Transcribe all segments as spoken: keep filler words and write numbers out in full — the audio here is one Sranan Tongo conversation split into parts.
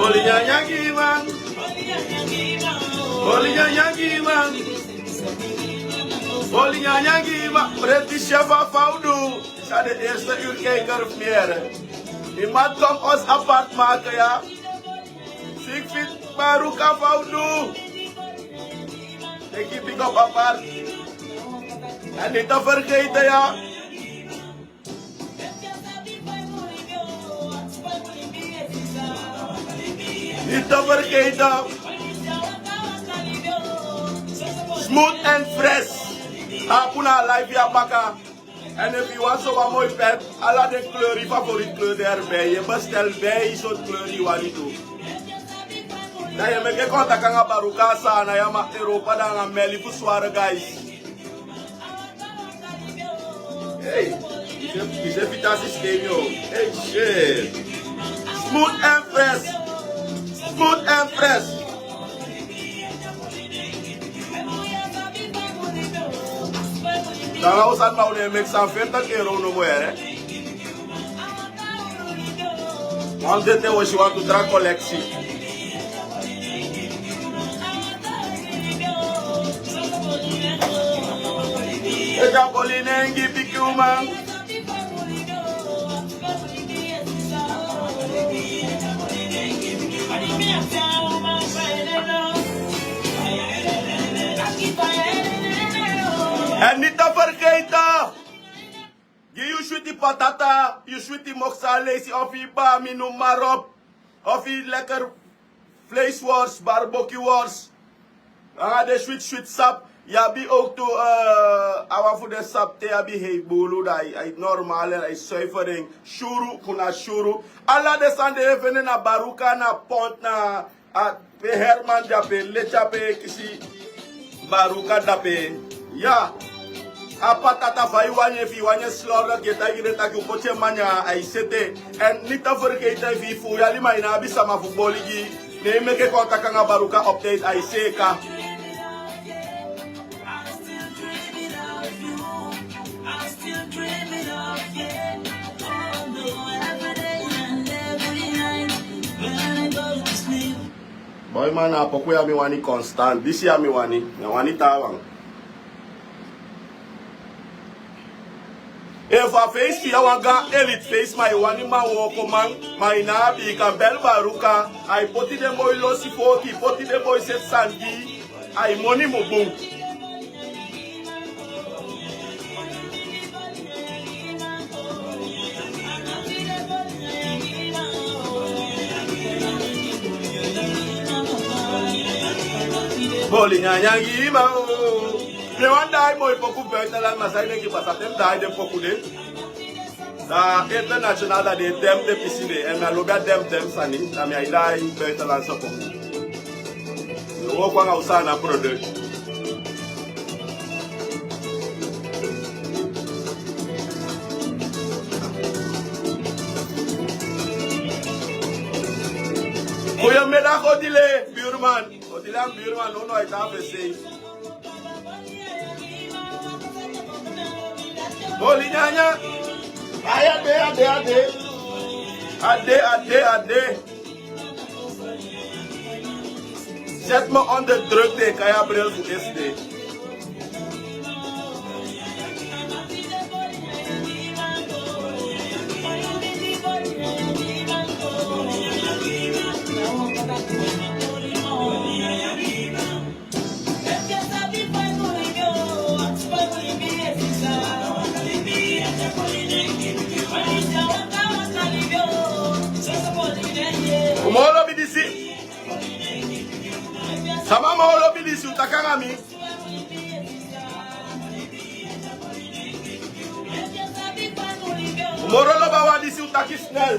Oli nyanya gi man. Oli nyanya gi man. Oli nyanya gi man. Preti Shefa Faudu. Sa de eerste uur kijker fu mi. Iemand kom ons apart maken, ja. Sigfrid Baruka Faudu. Teki big up apart. En niet te vergeten, ja. Niet te vergeten. Smooth en fresh. Hapu na live ya baka. En efu yu wani so wan moi pet, ala den kleur, yu favoriet kleur de erbij. Yu bestel bij yu sortu kleur yu wani tu. Dan yu meke contact anga Baruka Saanan ya, ma Europa dan anga Meli fu Sware, guys. Hey, yu se fita systeem, yo. Hey, shit. Smooth and fresh. Smooth and fresh. Dan a usan ma un e meki san fiftig euro no more, hè. Wan dete wi si wantu tra koleksi. Ega boli nengi biki uman. En niet te vergeten, gi yu switi patata, yu switi moksa leisi of yu bami, noem maar op. Of yu lekker vleisworst, barbecueworst. Anga den switi switi sap. Yu abi ook tu, eh, a wan fu den sap te yu abi hei bulu, dan a e normaal, a e zuivering. Suru, kuna suru. Ala den sani de yu e fende na Baruka, na Pont, na a pe Herman de ape, leti ape, kisi Baruka de ape. Ya. A patata fa yu wani, efu yu wani en slordig, yu e taigi den taki un poti en manya, a e sete. En niet te vergeten, efu yu fu yali ma yu no abi sama fu boli gi, ne yu meke contact anga Baruka op tijd, a e seka. Boy man, na a poku ya mi wani constant. Disi ya mi wani, mi á wani taawan. Efu a feisi ya wan gaan elite feisi, ma yu wani man wooko man, ma yu no abi, yu kan bel Baruka, a e poti den boi losi fu yu, poti den boi seti sani gi yu, a e moni mu bun. Boli nyanyan gi ma o. Mi wani daai moi poku buitenland, ma san yu denki pasa te mi daai den poku de? Da international da den e dem den pisi de, en mi á lobi a dem dem sani, da mi á e daai buitenlandse poku. Mi o wooko anga un Saanan product. Goedemiddag, Odile, buurman. Odile en buurman, no, no, a e tan fu sei. Boli nyanyan. Ai, a de, a de, a de. A de, a de, a de. Zet me onder druk, de kaya bril fu S D. Disi u taki anga mi. Moro lobi a wan disi u taki snel.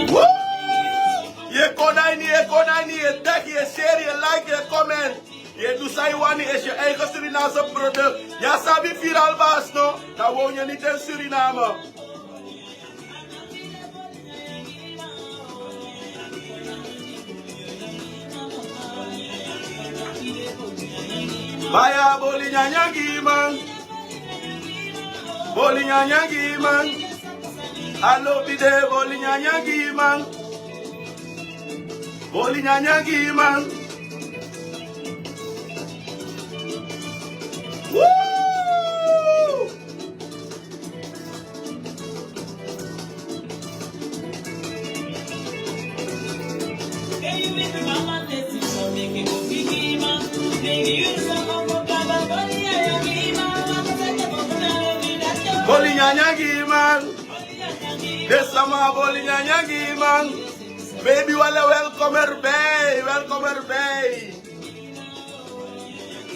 Woo! Yu e kon na ini, yu e kon na ini, yu e teki, yu e seri, yu e like, yu e comment. Yu e du san yu wani, esi yu eigen Surinaamse product. Yu á sabi Viral Bas no, dan woon yu niet in Suriname. Baya, boli nyanyan gi man. Boli nyanyan gi man. A lobi de, boli nyanyan gi man. Boli nyanyan gi man. Woo! Boli nyanyan gi man. Den sama, boli nyanyan gi man. Baby Wale, welkom erbij, welkom erbij.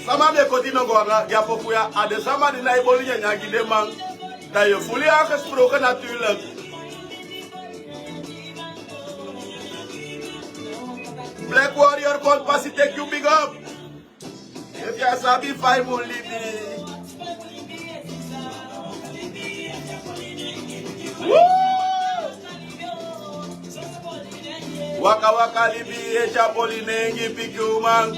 Sama di e koti no go anga gi a poku ya, a den sama di nái boli nyanyan gi den man. Dan yu e fulu yu aangesproken natuurlijk. Black Warrior kon pasi, teki yu big up. Efu yu á sabi fa yu mu libi. Woo! Waka waka libi e tyari poli nen gi pikin uman.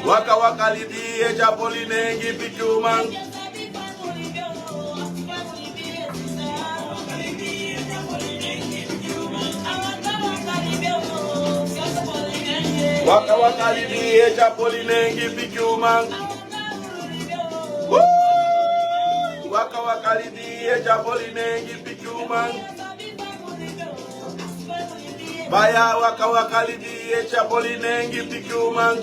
Waka waka libi e tyari poli nen gi pikin uman. Waka waka libi e tyari poli nen gi pikin uman. Woo! Waka waka libi e tyari poli nen gi pikin uman. Baya, waka waka libi e tyari poli nen gi pikin uman.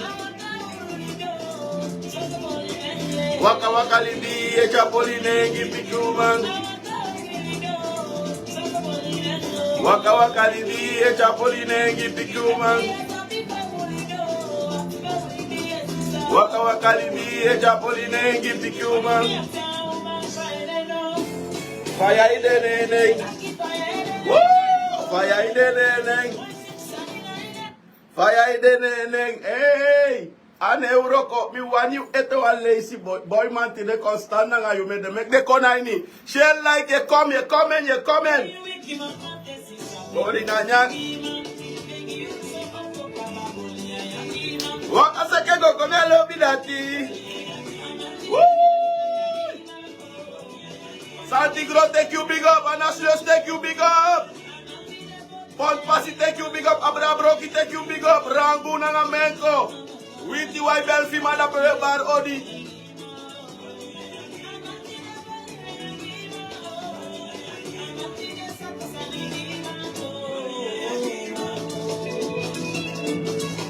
Waka waka libi e tyari poli nen gi pikin uman. Waka waka libi e tyari poli nen gi pikin uman. Waka waka libi e tyari poli nen gi pikin uman. Faya e de nenen. Woo! Faya e de nenen. Faya e de nenen. Hey! A no e wroko, mi wani yu ete wan leisi boi, boi man, tide kon stan nanga yu, mi e de meki den kon na ini. Share, like, yu e comment, yu e comment, yu e comment. Boli nyanyan. Waka seke go kon, mi e lobi dati. Woo! Santi Gro, teki yu big up. Anasius, teki yu big up. Pon Pasi, teki yu big up. Abra Broki, teki yu big up. Rangu nanga Menko. Witi Wai Belfi, mada pe we bari odi.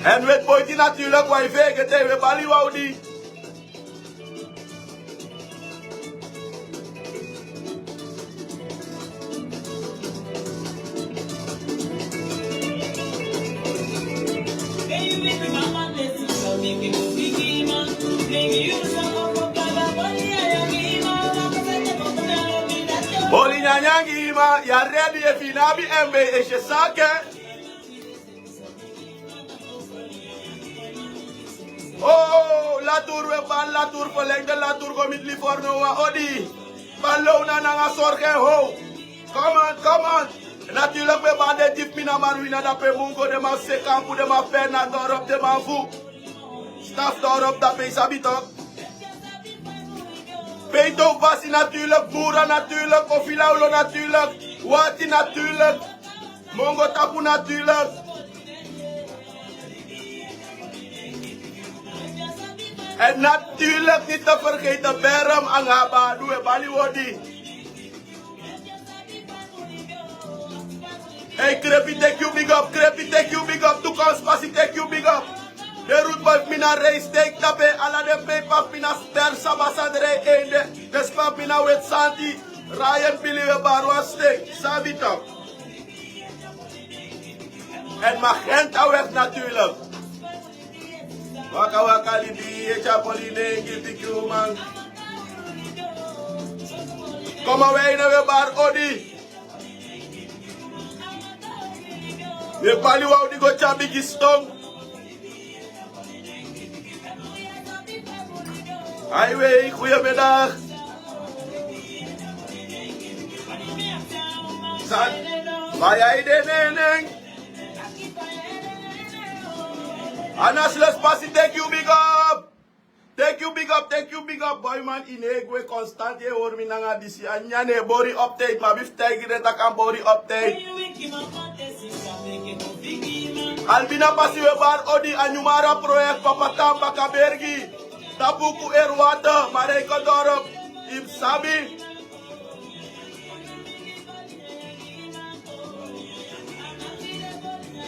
En Wit Boiti natuurlijk, wan fegete, we bari wan odi. Boli nyanyan gi man, yu a ready? Efu yu no abi M B S, yu e saka. Oh, Latour, we bari Latour, verlengde Latour go miti Livorno, wan odi. Bari Lowna nanga Sorge ho. Come on, come on. Natuurlijk we bari den di fu mi na Marwina, dape Mungo, den man fu Sekampu, den man fu Bernard Dorp, den man fu Stafdorp, dape yu sabi toch. Peito Basi natuurlijk, Bura natuurlijk, Ofilaulo natuurlijk, Wati natuurlijk. Mongo tapu natuurlijk. En natuurlijk niet te vergeten Berm, Angaba, Due, Baliwodi. Hey, Krepi, take you big up. Krepi, take you big up. Toekomst Pasi, take you big up. De roetboy fu mi na Rijsteek tapu, ala den pijp fu mi na Ster Sabasa drie ende. De span fu mi na Wit Santi, Ryan Billy, we bari wan steek. Sabi toch. En Magentaweg natuurlijk. Waka waka libi, e tyapoli nengi pikin uman. Kom maar, wij naar we bar odi. We bali wa odi go tya bigi ston. Highway, goedemiddag. San, waar jij de neng? Anas Lespasi, take you big up. Take you big up, take you big up, boy man. Ine gwe constant e hori mi nanga disi. Anya ne bori update, ma bif tiger de takan bori update. Albina Pasi, we bar odi, a Numara project, Papa Tamba Kabergi, Tabuku Erwata, Marijke Dorp, Ipsabi.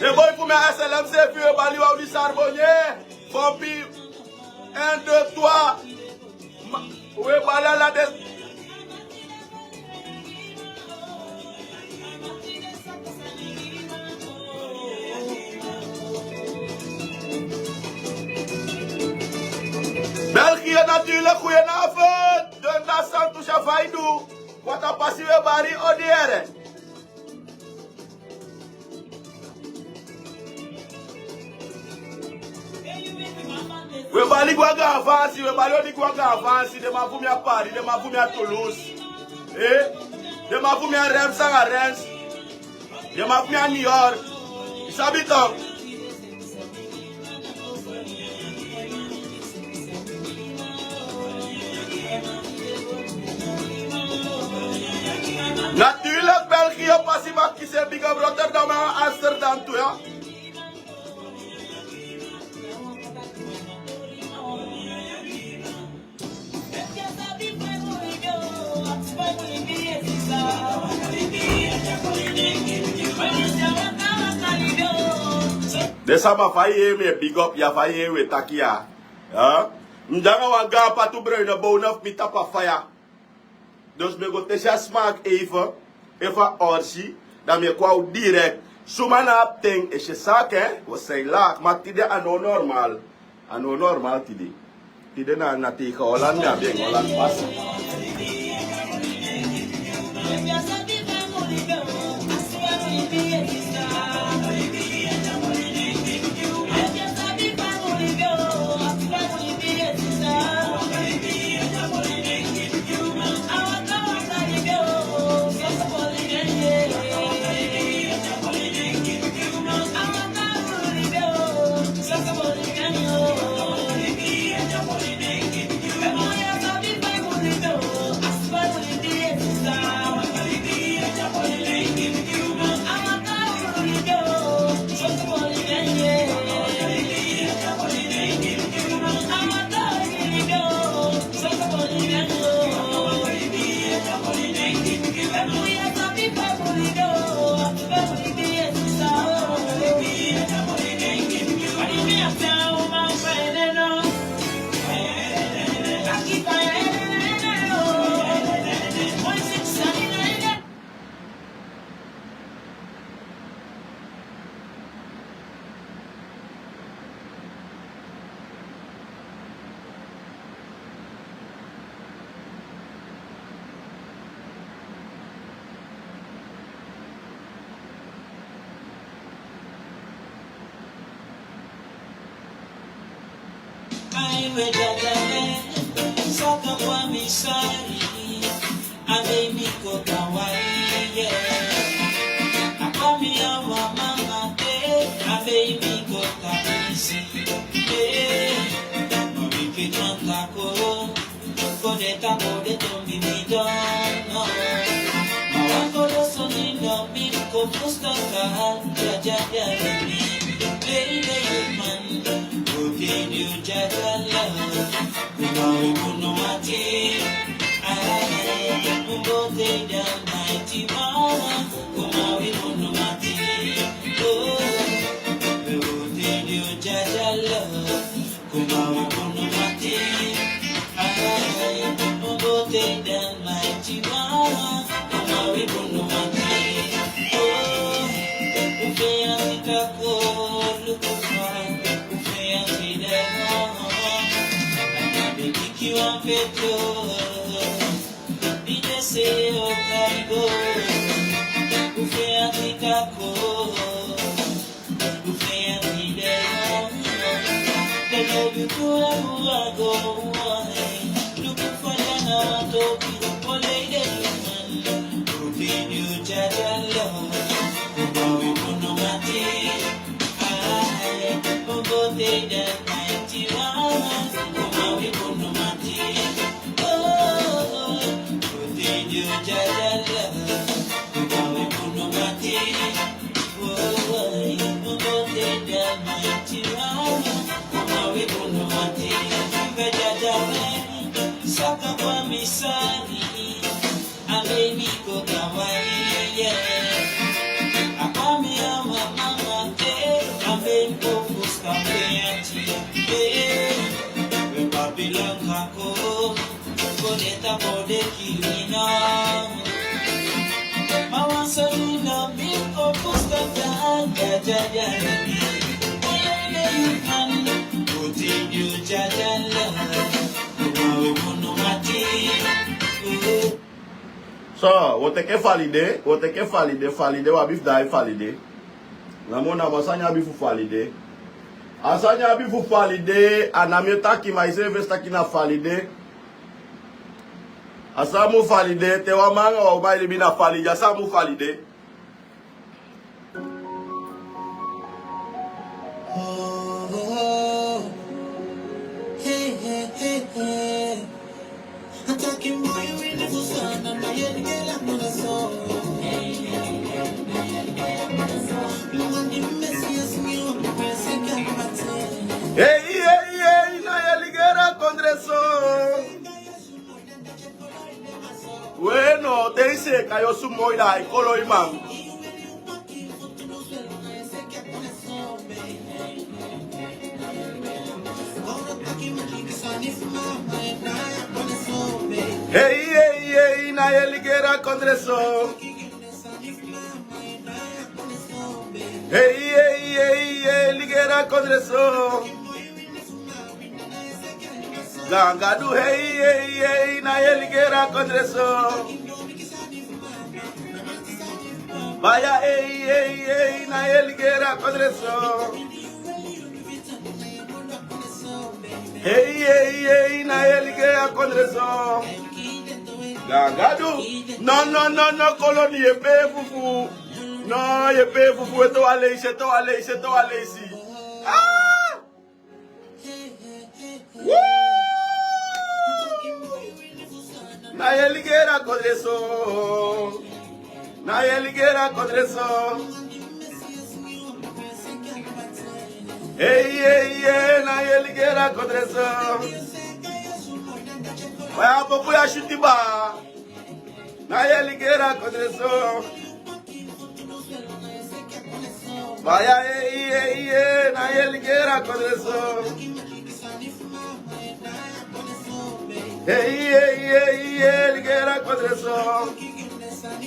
E boy fu mi a S L M C, fu we bali wa odi Sarbonye, Fompi, un, deux, trois. Ma, we bali ala den. België natuurlijk, goedenavond. Donda Santu Shavaidu. Wat a Pasi, we bari odi here. We bali gwa ga avansi, we bali odi gwa ga avansi, den man fu mi a Paris, den man fu mi a Toulouse. Eh? Den man fu mi a Reims anga Reims. Den man fu mi a New York. Yu sabi toch. Natuurlijk België, Pasi, Makise, big up Rotterdam, Amsterdam tu, ya. Den sama, fa yu e yere mi e big up ya, fa yu e yere wi e taki ya. Huh? Mi de nanga wan gaan patu bruine bonen fu mi tapu a faya. Dus mi e go tesi a smaak even. Efu a orsi, dan mi e kon na wi direct. Suma no abi ten, e si en saka, hè? We zijn laag, ma tide a no normaal. A no normaal tide. Tide na, na tegen Holland mi abi en, Holland Pasi. Ai we dada we, saka pa mi sari. A baby go kawai, yeah. A pa mi a wa mama te, a baby go kabisi, yeah. No mi pe tanta ko, ko de ta ko de tombi mi don, no. Ma wa ko do so ni no mi ko So, wo teke Falide, wo teke Falide, Falide, wi abi fu daai Falide. Namo, namo, a sani abi fu Falide. A sani abi fu Falide, a na mi e taki, ma i seefi e taki na Falide. A sani mu Falide, te wan man anga wan uman e libi na Falide, a sani mu Falide. Ei, ei, ei, na Yeligera Kondre Song. We no, te i seeka yu osu moi, da i kolo i man. Ei, ei, ei, na Yeligera Kondre Song. Ei, ei, ei, Yeligera Kondre Song. Gangadu, ei, ei, ei, na Yeligera Kondre Song. Baya, ei, ei, ei, na Yeligera Kondre Song. Ei, ei, ei, na Yeligera Kondre Song. Gangadu. No, no, no, no, koloni, ye pe fufu. No, ye pe fufu, eto alesi, eto alesi, eto alesi. Ah! Woo! Na Yeligera Kondre Song. Na Yeligera Kondre Song. Ei, ei, ei, na Yeligera Kondre Song. Oya, popu ya shuti ba. Na Yeligera Kondre Song. Baya, ei, ei, ei, na Yeligera Kondre Song. Ei, ei, ei, Yeligera Kondre Song.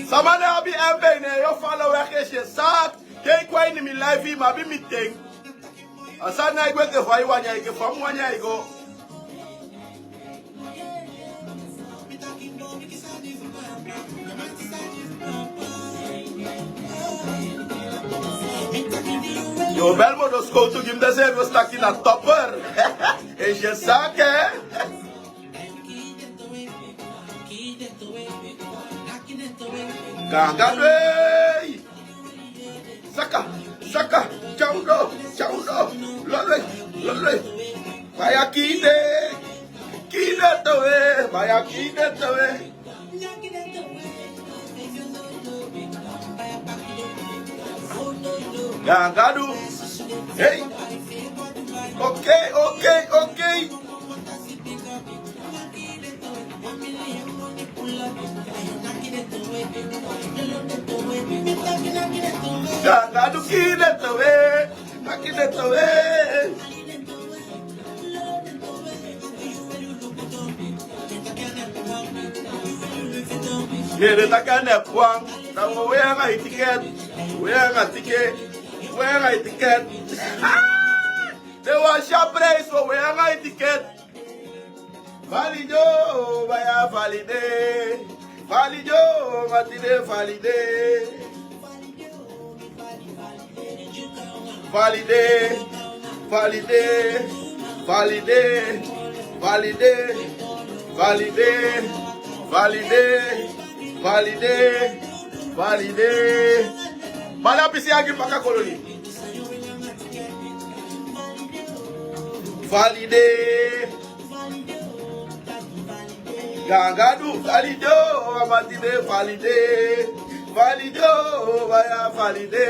Sama na abi en bene, yo follow weg is je zaak. Kijk, wa ini mi live, ma abi mi ting. A sani na i gwe enke fa i wani, enke fa mi wani a i go. Yo, bel Modo Skowtu gi mi, den seefi o taki na topper. Is je zaak, hè? Ganga dwei. Saka, saka, tya uno, tya uno. Lolwe, lolwe. Baya kii de, kii de towe, baya kii de towe. Gangadu. Hey. Okay, okay, okay. Gangadu kile towe. Akile towe. Mere takane kwang. Na wo we anga i ticket. We anga ticket. We anga i ticket. Ah! De wan sharp prijs, we anga i ticket. Valide o, baya valide. Valide o, matide valide. Valide, valide, valide, valide, valide, valide, valide, valide. Bala pisi agi paka koloni. Valide. Gangadu, valide o, amatide valide. Valide o, baya valide.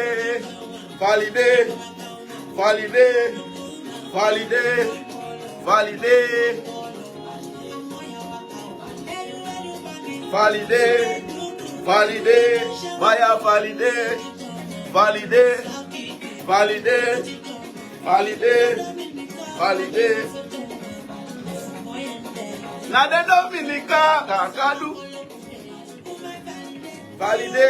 Valide, valide, valide, valide. Valide, valide, baya valide. Valide, valide, valide, valide. Na de Dominica, Gangadu. Valide.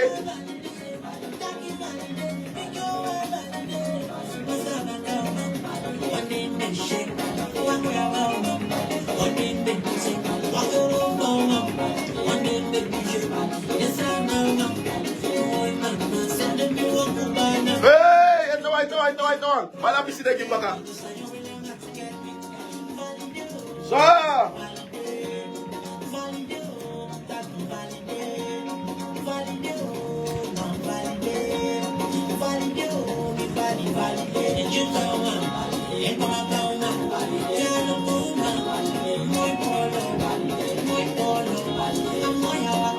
Hey, ete wan, ete wan, ete wan, ete wan. Bala pisi de gi baka. Sa.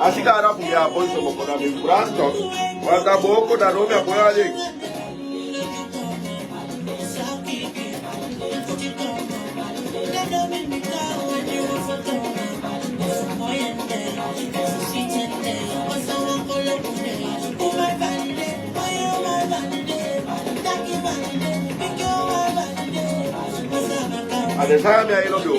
A sigara fu mi a poi so boko na mi brand. Wanta boko na no mi a poi a lei. A de sani mi a ino do.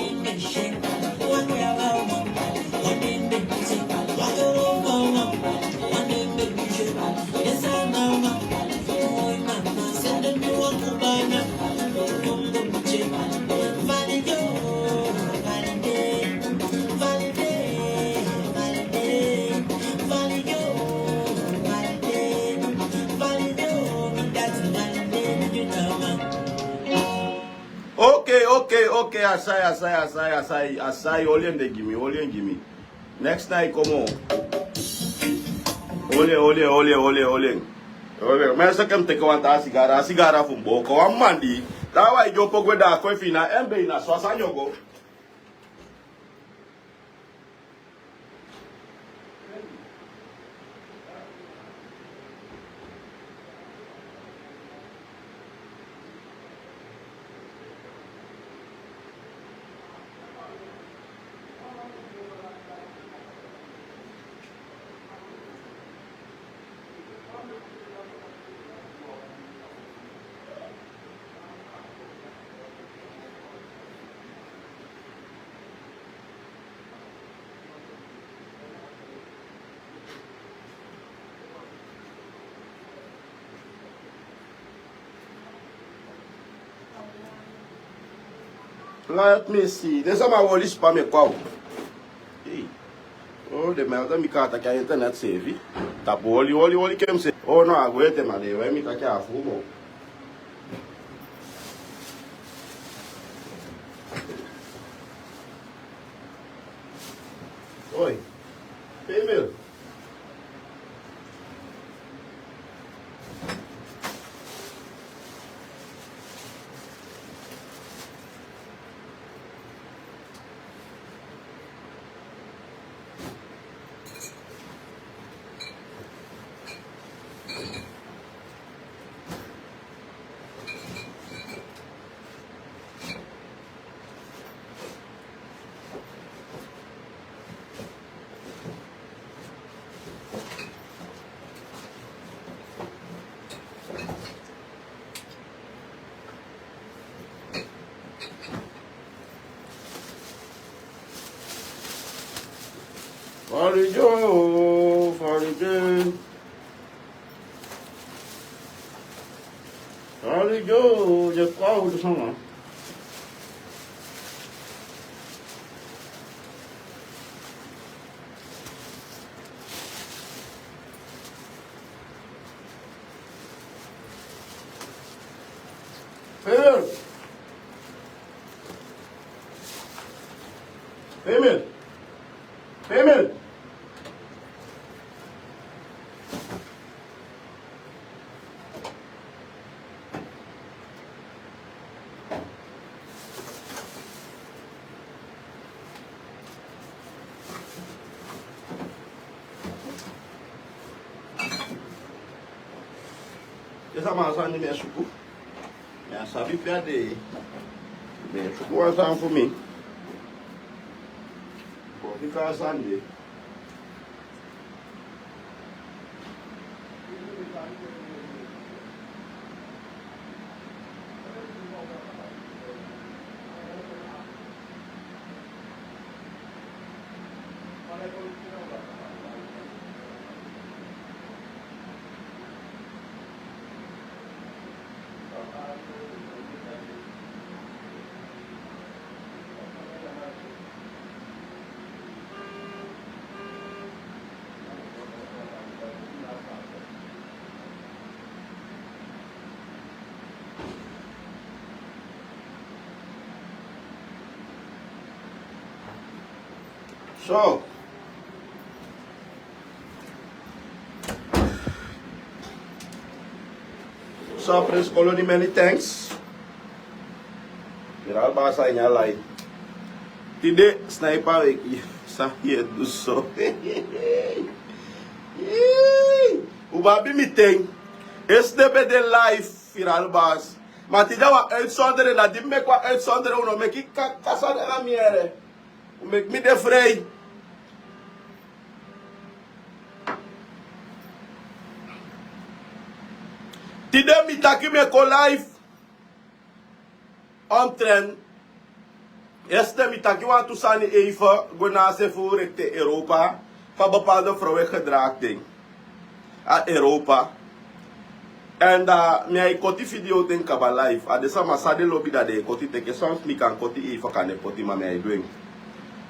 Okay, okay, okay. Asai, asai, asai, asai, asai. Oli en de gi mi, oli en gi mi. Next time, komo. Oli en, oli en, oli en, oli en, oli en. Oli en. Mi e seke mi teke wan taa sigara, a sigara fu mi boko. Wan mandi. Taa wan e gi opo gwe da a kon e fina, en be ina so a sani o go. Let me see. Den sama oli sipa mi e kon. Hey. Oh, den mi e taki a internet seefi. Tapu oli, oli, oli ke mi se. Oh no, a go ete ma den e wai mi taki a fu mo. Oi. Female. Falijo, Falijo. Falijo, je kwa udu sama. Payment. Payment. Payment. Esa man sani mi e suku. Mi á sabi pe a de. Mi e suku wan sani fu mi. Kon fika a sani de. So, so Prince Koloni, many thanks. Mira basa ini a live. Tide sniper weki, san yu e du so? U abi mi ten. Esde ben de live, Viral Bas. Ma tide a wan uitzondering, na di mi meki wan uitzondering, u no meki ka-, kasa nanga mi ere. U meki mi de frei. Tide mi taki mi e kon live. Omtrent, esde mi taki wantu sani even go na a se fu rekte Europa, fa bepaalde vrouw e gedraag den a Europa. En dan mi e koti video ten kaba live. A de sama san den lobi dan den e koti teke, soms mi kan koti even, kan e poti, ma mi e du en.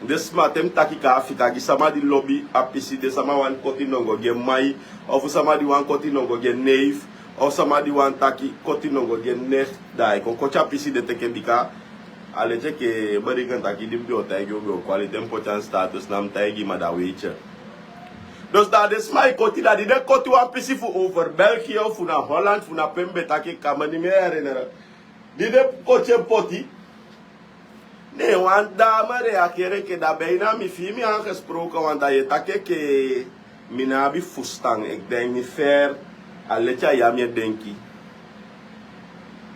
Den sma, te mi taki kon a fika gi sama di lobi a pisi, den sama wani koti nongo gi en mai, ofu sama di wani koti nongo gi en neef, ofu sama di wani taki koti nongo gi en nicht, dan a e kon koti a pisi de teke, bika a leti enke berigen taki di mi be o taigi yu, mi be o kwali, te mi poti a status, na mi taigi, ma dan weiti. Dus dan den sma e koti, dan di den koti wan pisi fu over België, fu na Holland, fu na pe mi be taki, kan mi no herinneren. Di den koti en poti, ne wan dame reageri enke, dan bijna mi fii mi aangesproken, want dan yu e taki enke mi no abi fustan, ik denk niet fair, a leti a ya mi e denki.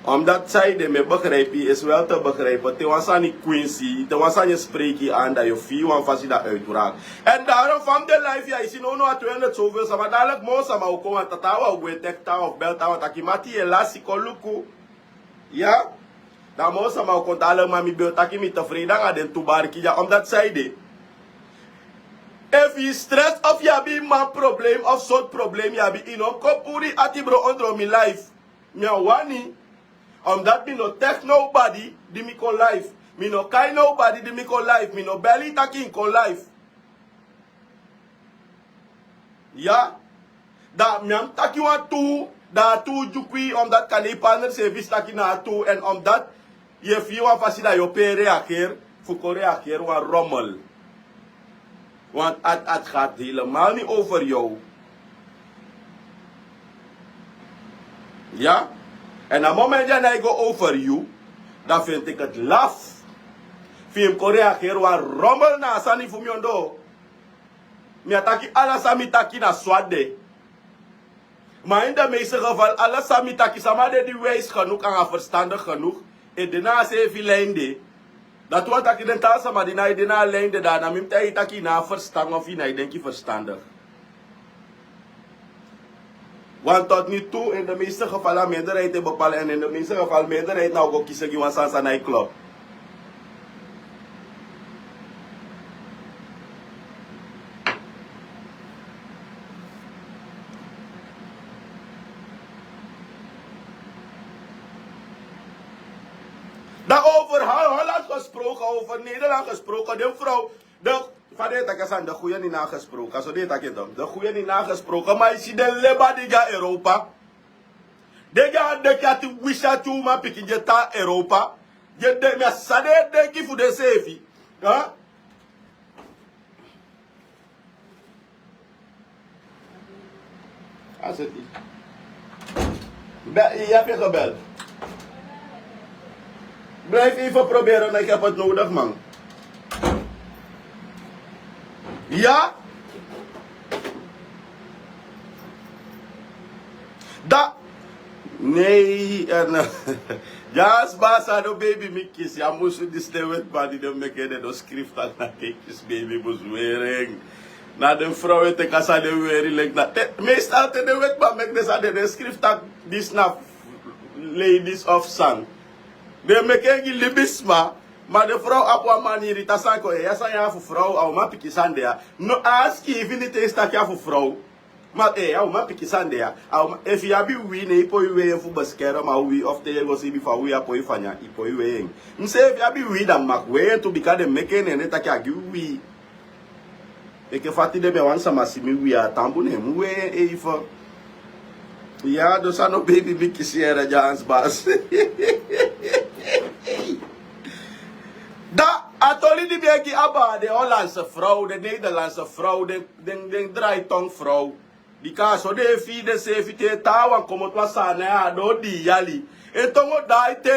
Omdat zij de mi e begrijpi, is wel te begrijpen, te wan sani kwinsi, te wan sani e spreki yu aan, dan yu fii wan fasi, dan uitbraak. En daarom fa mi de live ya, yu si now, now a tweehonderd zoveel sama, dadelijk moo sama o kon, want tata wan o gwe teki taawan of bel taawan taki mati, yu e lasi, kon luku. Ya, dan moo sama o kon, dan leki, ma mi be o taki mi tevreden anga den tu barki dya, omdat zij de. Efu yu stress of yu abi man problem of sortu problem yu abi, yu no kon puru yu ati bron ondro mi live. Mi á wani, omdat mi no teki nobody di mi kon live. Mi no kai nobody di mi kon live. Mi no beli yu taki yu kon live. Ya. Dan mi á mu taki wan tu, dan a tu dyukwi, omdat kande yu partner seefi si taki na a tu, en omdat yu e fii wan fasi, dan yu o pe reageer, fu kon reageer wan rommel. Want het, het gaat helemaal niet over jou. Ya. En a moment ya na e go over yu, dan vind ik het laf fu yu mu kon reageer wan rommel na a sani fu mi ondoo. Mi á taki ala san mi taki na so a de. Maar in de meeste geval, ala san mi taki, sama de di wijs genoeg anga verstandig genoeg, e de na a seefi lijn de. Dati wani taki den taa sama di na e de na a lijn de, dan na mi mu taigi yu taki yu no abi verstand of yu no e denki verstandig. Want tot nu toe, in de meeste geval, a meerderheid e bepaal, en in de meeste geval, meerderheid na o go kisi gi wan sani san no e klop. Dan over Holland gesproken, over Nederland gesproken, den vrouw, de, fa den e taki a sani, de goede niet nagesproken, so den e taki en dan, de goede niet nagesproken, ma yu si den leba di gi a Europa, den gi a deki ati wisi ati uman pikin di e tan Europa, di e de, mi a san den e denki fu denseefi. Aseti. Be, yu abi gebeld. Blijf even proberen, ik heb het nodig, man. Ja? Da. Nee, en Jas Basa, no baby mi kisi. A musu disi den wetman di den meke den no skrifi taki na kekis baby musu weri en. Na den vrouw e teki a sani den weri leki na te, meestal te den wetman meki den sani den skrifi taki disi na ladies of san. Den meki en gi libisma. Ma den vrouw abi wan maniri taki san kon e ya san ya fu vrouw a uman pikin sani de ya. No, a skrifi niti en taki ya fu vrouw. Ma e, a uman pikin sani de ya. A uman, efu yu abi uwii, ne yu poi wei en fu beskerem a uwii, of te yu e go sibi fu a uwii a poi fanya, yu poi wei en. Mi se efu yu abi uwii, dan mi maki wei en tu, bika den meke en, ne den taki a gi uwii. Enke fa tide mi e wani sama si mi uwii a tambu, ne mi wei en even. Ya, dus a no baby mi kisi, here, Jas Basa. Da, a toli di mi e gi aba, den Hollandse vrouw, den Nederlandse vrouw, den den, den draaitongu vrouw. Bika so den e fii denseefi te taawan komoto a Saanan ya a doo dii yali. En tongo daai te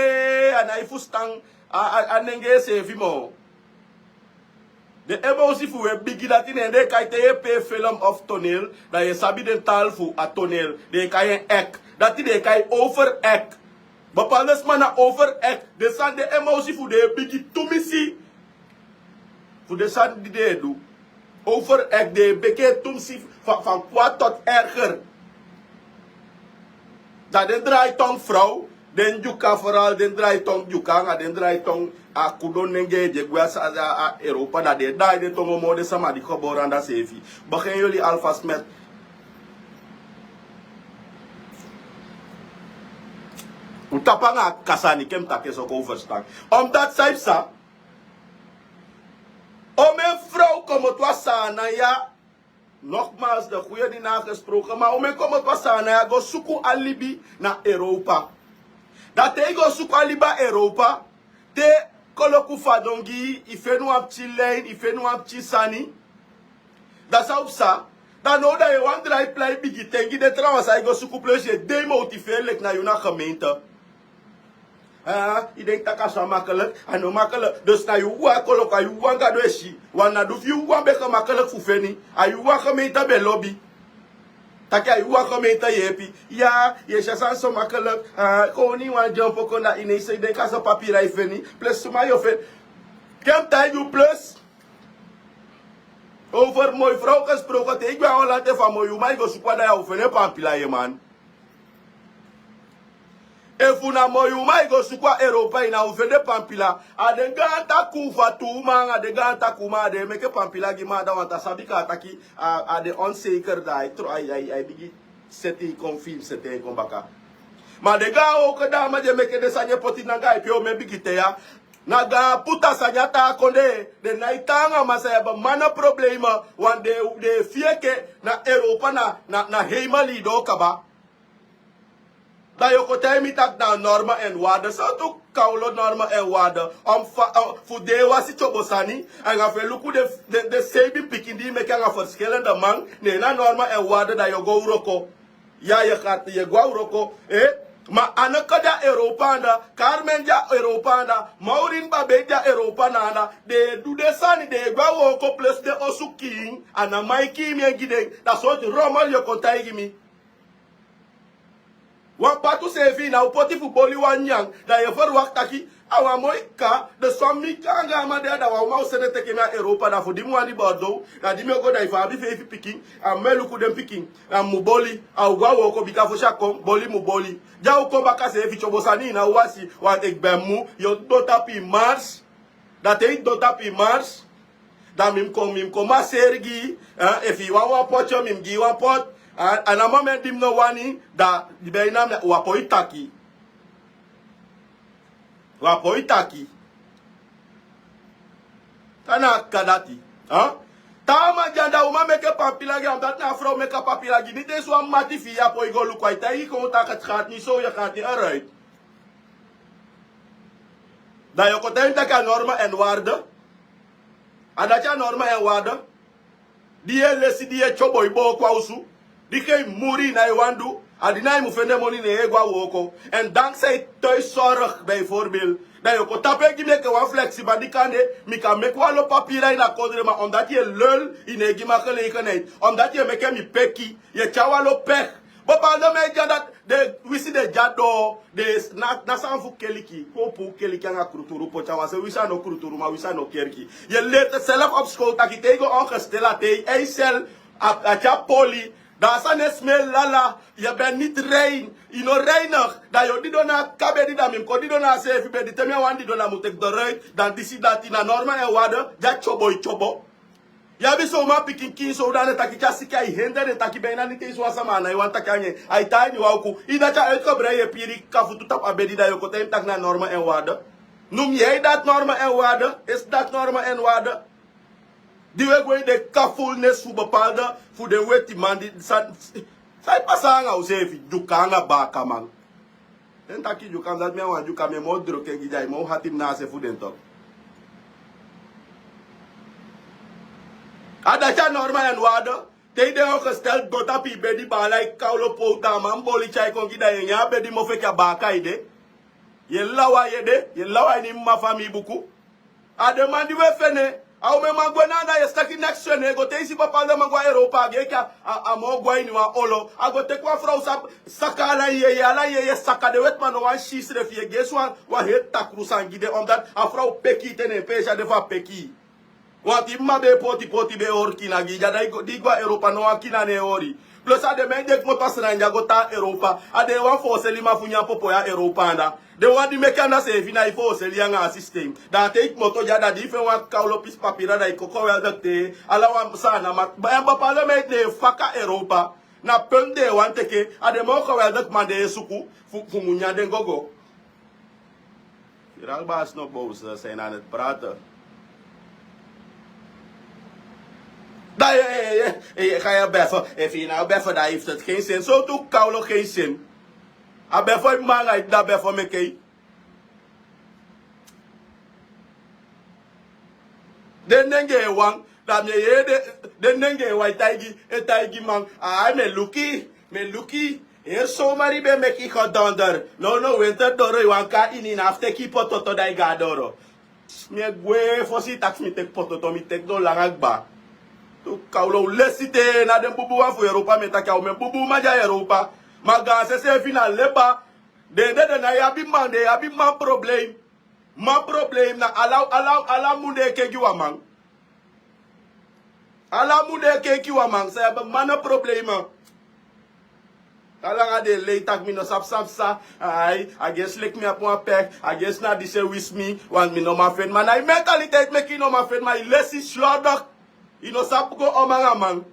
a nái fusutan a, a, a nengee seefi moo. Den emosi fu u e bigi, dati ne den e kai te yu e pee film of toneel, da yu e sabi den taal fu a toneel. Den e kai en act. Dati den e kai over act. Bepaalde sma na over act. Den sani den emosi fu den e bigi tumisi. Fu den sani di den e du. Over act, den e meke en tumsi van, van kwaad tot erger. Da den draaitongu vrouw, den Dyuka vooral, den draaitongu Dyuka anga den draaitongu a kudon nengee di e gwe a, a, a Europa, da den e daai den tongo moo den sama di gebore anda seefi. Begin jullie alvast met. Un tapu anga a kasani, ke mi taki en so kon verstan. Omdat san yu psa, omen vrouw komoto a Saanan ya, nogmaals, de goede niet nagesproken, ma omen komoto a Saanan ya go suku a libi na Europa. Da te yu go suku a libi a Europa, te koloku fadon gi yu, yu feni wan pikin line, yu feni wan pikin sani. Da san o psa, da now da yu e wani drai plai bigi ten gi den trawan san yu go suku, plus yu e demotiveri leki na yu na gemeente. Yu denki taki a so a makkelijk, a no makkelijk. Dus na yu wawan koloku, a yu wawan Gado e si. Want na du fu yu wawan ben gemakkelijk fu feni. A yu wawan gemeente ben lobi. Taki a yu wawan gemeente yeepi. Ya, yu e si a sani so makkelijk. Kon wi wan dyompo kon, da yu no e si, yu denki a so papira yu feni. Plus suma yu o feni. Ke mi taigi yu plus. Over moi vrouw gesproken, te yu gwe a Holland, efu a moi uman yu go suku, da yu o feni en pampila, ye man. Efu na moi uman yu go suku a Europa, yu ná o feni en pampila. A den gaan takuu fu a tu uman, a den gaan takuu uman, a den e meke pampila gi man, da wan ta sabi kaa taki a, a den onzeker, da ai tro, ai, ai, ai bigin seti yu kon, fi yu seti en kon baka. Ma den gaan wooko dama di e meke den sani e poti nanga yu pe omen bigi ten ya. Na gaan puta sani a taa kondee, den nái tan anga man san yu abi man na problema, want den, den e fii enke na Europa na, na, na hemel yu doo kaba. Da yu o kon taigi mi taki na normen en waarden. Sortu kawlo normen en waarden? Om fa, eh, fu den e wasi tyobo sani, anga fu e luku den, den, den seibin pikin di yu meke anga verschillende man, ne en na normen en waarden, da yu o go wroko. Ya, yu e go a wroko, eh? Ma Anneke de a Europa anda, Carmen de a Europa anda, Maureen Babet de a Europa na anda, den e du den sani, den e go a wooko plus den osu kiin, a na man e kiin mi en gi den, da sortu rommel yu o kon taigi mi. Wan patu seefi yu ná o poti fu boli wan nyan, da yu e verwacht taki, a wan moi kaka, den swan mi kaka anga a man de ya, da wan uman o seni en teke mi a Europa, da fu di mi wani Bordeaux, da di mi o go da efu a abi feifi pikin, a mi e luku den pikin, a mi mu boli, a o go a wooko bika fosi a kon, boli mu boli. Di a o kon baka seefi tyobo sani yu ná o wasi, want ik ben moe, yu o didon tapu yu mars, da te yu didon tapu yu mars, da mi mu kon, mi mu kon maseri gi yu, eh, efu yu wani wan poti, mi mu gi yu wan poti, eh, a na moment di mi no wani, da di ben na mi, u á poi taki. Wan poi taki. Tan na a kaka dati. Taa man di anda uman meke pampila gi a man dati na a frow meke a pampila gi. Niti e si wan mati fi yu a poi go luku a e taigi kon taki a ti gat ni so yu a gat ni a ruit. Da yu o kon taigi mi taki a norma en warde. A dati a norma en warde. Di yu e lesi di yu e tyobo yu booko a osu. Di ken yu muri na yu wani du. A di na yu mu fende moni ne yu e go a wooko. Èn danksai toi sorg bijvoorbeeld, da yu o kon tapu e gi mi enke wan fleksiba di kande mi kan meke wan lo papira ini a kondre ma omdati yu e lel, yu ne e gi mi a gelegenheit, omdati yu e meke mi peki, yu e tyari wan lo pek. Bepaalde man e dya dati. Den wisi den dya doo. Den na na sani fu keliki. Kon puu keliki anga kruturu poti a wan se wisi a no kruturu ma wisi a no keliki. Yu e leri te self op skol taki te yu go ongestel a te yu eisel a tyari poli. Da a sani e smel lala. Yu ben niti rein. Yu no reinig. Da yu o didon na a kaka bedi da mi mus kon didon na a seefi bedi te mi a wani didon da mi o teki doruit. Da disi dati na norma en wade. Di a tyobo yu tyobo. Yu abi son uman pikin kin sowdan den taki te a siki a e hende den taki ben na niti e si wan sama a na e wani taki anga en. A e tan a ini wan uku. Yu dati a uitkobra yu e piri kafutu tapu a bedi da yu o kon taigi mi taki na norma en wade. Num yu e dati norma en wade? Esi dati norma en wade? Di wi e go ini den kafulnes fu bepaalde fu den weti man di san san e pasa anga useefi dyuka anga baakaman. Den taki dyuka mi dati mi a wan dyuka mi e moo droki en gi den a e moo hati mi na a se fu den toki. A dati a norma en wade. Te yu de ongestel go tapu yu bedi baala e kawlo powtu a man boli tyai kon gi den a yu e nyan a bedi mofu enke a baaka ede. Yu e law a yu ede. Yu e law a ini mama famii buku. A den man di wi e fende. A umeman gwe na anda yu e si taki neks fende go te yu si bepaalde man go a europa a gi enke a moo go a ini wan olo a go teki wan frow sa saka ala yu yeye ala yu yeye saka den wetiman no wani si yu srefi yu e gi en si wan heri takru sani gi den omdati a frow peki yu te ne en peesi a de fu a peki yu. Wanti mma be e poti poti be e hori kina gi yu dya da yu go a europa no wan kina no e hori. Plus a den man e de kmoto a sranja go tan a europa a den e wan fooseli man fu nyan popo ya a europa anda. Den wan di meke anda seefi na yu fooseli yu anga a sistem. Da a te yu kmoto dya da di yu feni wan kawlo pisi papira da yu kon koweldik te ala wan saana man. Bapaldemen yu den e faka europa. Na penti den e wani teke a den moo koweldik man den e suku fu mu nyan den gogo. Viralbaas no boos, ze zijn aan het praten. Da yu e ga yu a befo efu yu na a befo da yu fu teti gen sen sowtu kawlo gen sen. A befo yu manga yu di da befo meke yu. Den nenge e wan da mi e yee den nenge e wan e taigi man. Ai mi e luki mi e luki. Heri somari ben meki yu go donder. Nownow wenter doro yu wan kon a ini na a fu teki yu pototo da yu go a doro. Mi e gwe fosi yu taki fu mi teki pototo mi teki don langa kba. Tu kawlo un lesi te na den bubuwan fu europa mi e taki a umen bubuman di a europa. Ma gaanse seefi na leba. Den dede na yu abi man den yu abi man problem. Man problem na ala ala mun den e kengi wan man. Ala mun den e kenki wan man san yu abi man na problema. Ala anga den e lei taki mi no sabi sabi san. Ai a gesi leki mi abi wan pek a gesi na disi e wisi mi. Wantu mi no man feni man na yu mentaliteit meki yu no man feni man yu lesi si yu ordok. Yu no sabi go om anga man.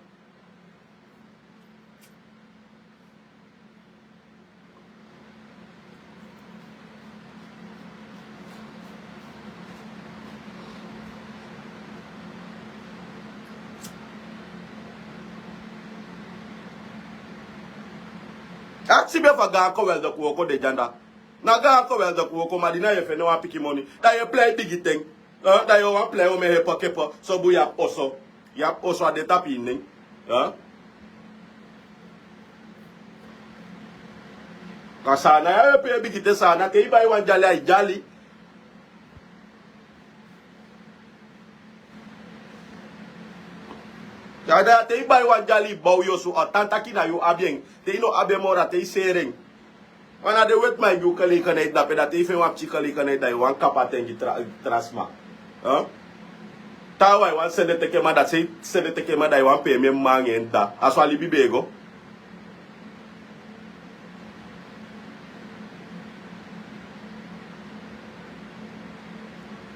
Aksi ben fu a gaan koweldoku wooko de dyanda. Na gaan koweldoku wooko ma di na yu e fende wan pikin moni da yu e plei bigi ten. Da yu o wani plei omen hepo kepo sobu yu abi oso. Yu abi oso a de tapu yu nen. Ka saana ya yu e pee bigite saana te yu bai wan dyali a e dyali. Da te yu bai wan dyali yu bow yu osu a tan taki na yu abi en. Te yu no abi en moro a te yu seere en. Wan na den wetiman e gi un kelekenheid dape da te yu feni wan pikin kelekenheid da yu wani kapu a ten gi tra sma. Taawan e wani sende teke man da sei sende teke man da yu wani pee mi en mma anga en dda a so a libi be e go.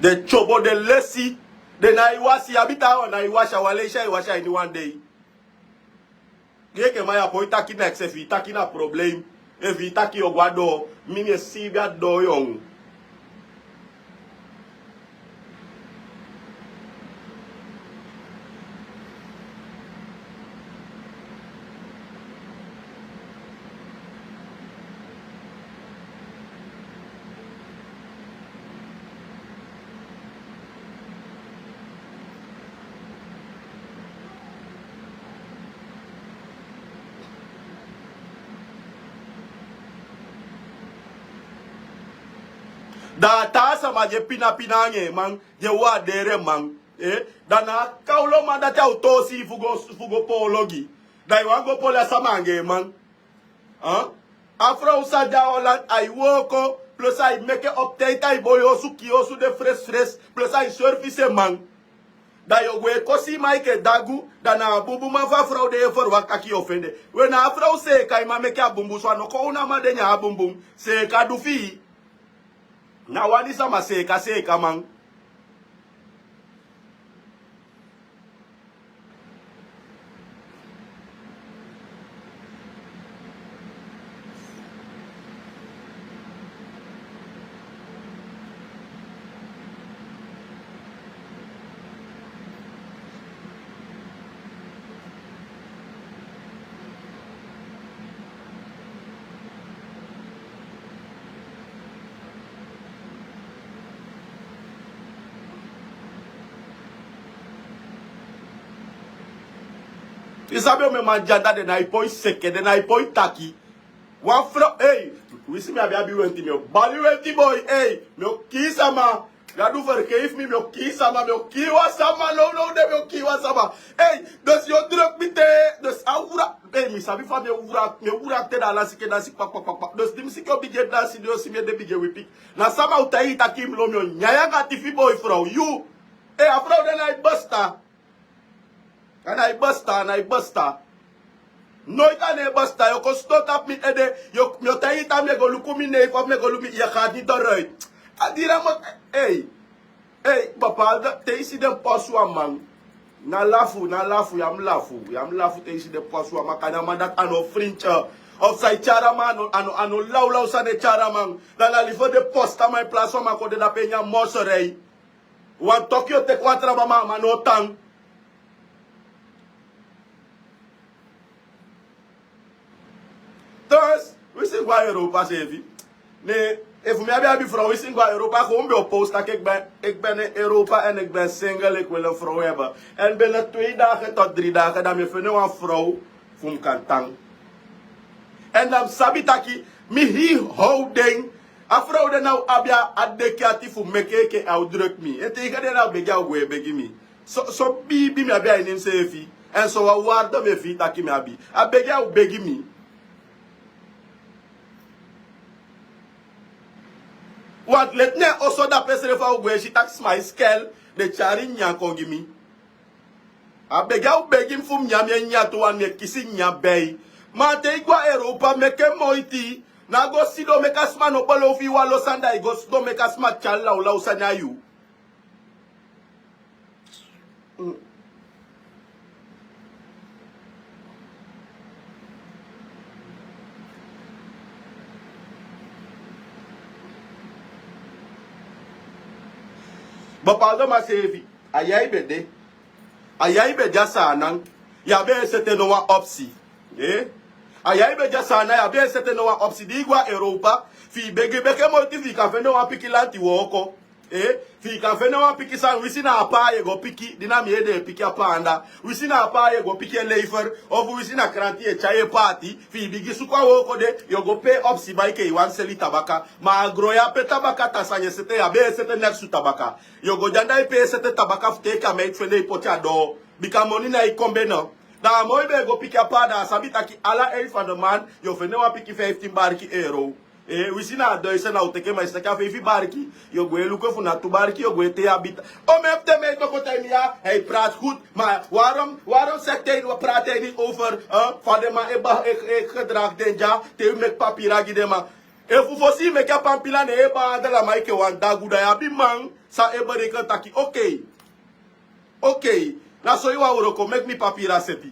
Den tyobo den lesi. Den na e wasi yu abi taawan na e wasi a wan leisi a e wasi a ini wan dei. Gi enke man yu a poi taki na eksi efu yu taki na problem. Efu yu taki yu o go a doo mi mi e siibi a doo yongu. Da a taa sama di e pina pina anga en man, di e warderi en man. Eh? Da na a kawloman dati a o toosi yu fu go fu go poolo gi. Da yu wani go poli a sama anga en man. A frow san de a Holland ai wooko, plus ai meke optijti, ai boi osu, kii osu de fres fres, plus ai service en man. Da yu o gwe kosi maiki e dagu. Da na a bunbun man fu a frow de e ferwakti taki yu o fende. We na a frow seeka i man meke a bunbun so a no kon unu a man de nyan a bunbun. Seeka du fi i. Na wani sama seeka seeka man. I sabi omen man di anda den na i poi seke, den na i poi taki. Wan fro ei. Wisi mi abi abi wenti mi o bali wenti boi ei. Mi o kii sama. Gadu ferkeifi mi, mi o kii sama, mi o kii wan sama nownow de mi o kii wan sama. Ei. Dus yu o druk mi te. Dus a wura. Ei, mi sabi fa mi o wura mi o wura te da a lasi ke dansi kpakpakpakpa dus di mi siki o bigin e dansi di o si mi e de bigin e wipi. Na sama o taigi yu taki mi lo mi o nyan yu anga tifi boi frow yu. Ei, a frow de na i basta. A na i basta a na i basta. Noiti a na e basta yu o kon sidon tapu mi ede. Mi o taigi yu tan mi e go luku mi neifi of mi e go luku mi yu e gadi doruit. A dira mot. Ei. Ei, bapalda te i si den posu a man. Na lafu na lafu yu a mu lafu yu a mu lafu te i si den posu a man kani a man dati a no frinti. Of san i tyari a man a no lawlaw san den tyari a man. Dan na livo den posta man en plasi wan man kon de dape ini a morserei. Wan toki o teki wan traba man a man no tan. Trans wisi go a europa seefi. Ne efu mi abi abi frow wisi go a europa kon mi ben o post taki eki ben eki ben europa en eki ben singel eki wele frow ebe. En ben na twee dagen tot dri dagen dan mi e fende wan frow fu mi kan tan. En dan mi sabi taki mi hii how den a frow den na u abi a deki ati fu meke eke a u druk mi en tegen den na u begi a u go e begi mi. So biibi mi abi a ini mi seefi. En so wan wardo mi e fii taki mi abi a begi a u begi mi. Wan leti na en oso dape srefi a o go e si taki sma e skel. Den tyari nyan kon gi mi. A begi a o begi mi fu mi nyan mi e nyan tu wani mi e kisi nyan bei. Ma te i go a europa meke moiti. Na go sidon meke a sma no bolow fu i wan lo sani da i go sidon meke a sma tyari lawlaw sani a yu. Bapaldo man seefi a yai ben de. A yai ben de a saanan. Yu abi e sete no wan opsi. A yai ben de a saanan yu abi e sete no wan opsi di i go a europa. Fi i begi beke moiti fi i kan fende wan pikin lanti wooko. Fi i kan fende wan pikin sani wisi na a paa yu e go piki di na mi ede e piki a paa anda. Wisi na a paa yu e go piki e leifer. Ofu wisi na kranti yu e tyai e paati. Fi i bigin suku a wooko de yu o go pee opsi bai ke i wani seli tabaka. Ma a gron ya pe tabaka tan sani e sete ya be e sete neks fu tabaka. Yu o go de anda e pee sete tabaka fu teke a mei tu fende i poti a doo. Bika moni na i kon be no. Da a moi be e go piki a paa da a sabi taki ala ei fan de man. Yu o fende wan piki feiftin barki euro. Wisi na a doisen na u teke ma i si taki a feifi barki. Yu o go e luku efu na tu barki yu o go e tei a bita. Omen fu den mei toko taimi ya. Hei prati gudu. Ma warom warom sekte ini wan prati ini over. Fa den man e ba e gedragi den dya. Te yu meki papira gi den man. Efu fosi yu meke a pampila ne e baandala man yu ke wan dagu da yu abi man. San e bereken taki okei. Okei. Na so yu wan wroko meki mi papira seti.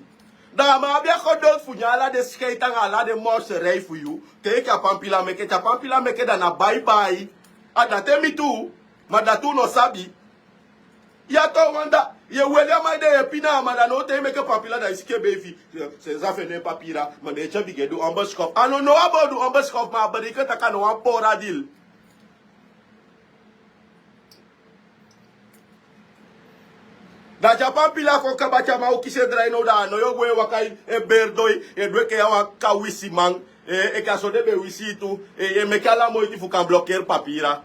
Da a man abi a kon doti fu nyan ala den skeiti anga ala den morserei fu yu. Te yu ke a pampila meke te a pampila meke da na baibai. A dati e mi tu. Ma dati un no sabi. Yu a ton wan da yu e weli a man ede yu e pina a man da now te yu meke pampila da yu siki e beifi. Sensi a fende en papira. Ma den e tya bigin e du ombeskof a no now a bo du ombeskof ma a beriken taki a no wan pora dil. Da te a pampila kon kaba te a man o kisi en drai now da a no yu o go e waka e beri doi e du enke yu a wan kawisiman. Enke a so den be wisi yu tu. Yu e meke ala moiti fu kan blokeri papira.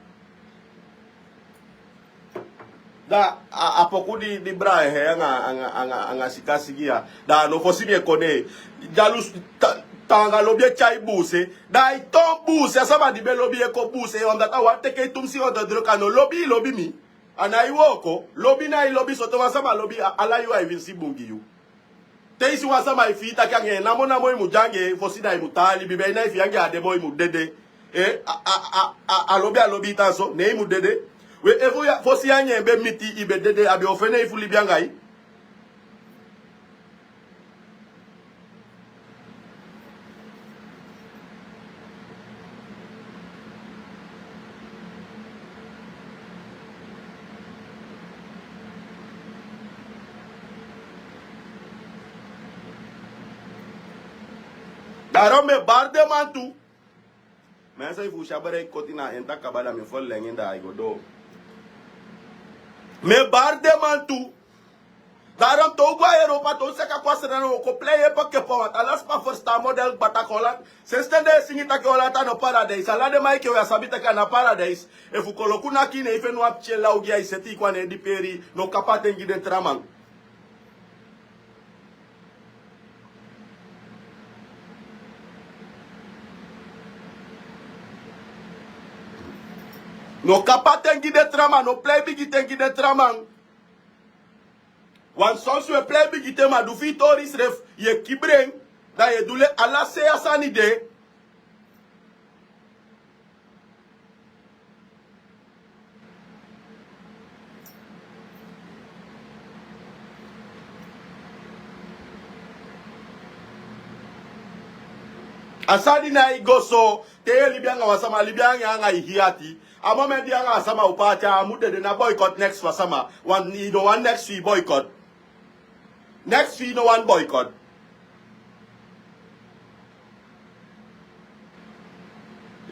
Da a, a poku di, di bra e he anga, anga, anga, anga sika sigi ya. Da a no fosi mi e kon de. Dyalusu ta, taanga lobi e tyai buuse. Da ai ton buuse, a sama di be lobi e kon buuse. Omdat a wani teke i tumsi onderdruk, a no lobi i lobi mi. A nái wooko. Lobi nái lobi, sote wan sama lobi, a, ala yuu ai winsi bun gi yu. Te i si wan sama e fii taki anga en namo namo i mu de anga en, fosi da i mu tan a libi, be i nái fii anga en a de moo, i mu dede. Eh, a, a, a, a, a lobi, a lobi i tan so, ne i mu dede. We, efu ya, fosi yu anga en be miti, i be dede, a be o fende i fu libi anga i. Daarom mi e bari den man tu. Mi e si efu u si a bereik koti na en, taki kaba, da mi e ferlengi en, da ai go doo. Mi e bari den man tu. Daarom te u go a Europa, te u saka kon a Sranan, u o kon plei e pake pawa, ala sma ferstan model kba taki Holland. Sensi ten den e singi taki Holland a no paradijs. Ala den man enke u ya sabi taki a na paradijs. Efu koloku naki i, ne i feni wan pikin e law gi i, ai seti i kon a ne en diperi, no kapa ten gi den tra man. No kapa ten gi den tra man, no plei bigi ten gi den tra man. Wan sonsi we plei bigi ten, ma di fu i tori srefi, yu e kibri en, da yu e du leki ala sei a sani de. A sani nái go so. Te yu e libi anga wan sama, libi anga en anga yu hii ati. A moment di yu anga a sama o paati, a mu dede. Na boycott next fu a sama. Wan, i no wani next fu i boycott. Next fu i no wani boycott.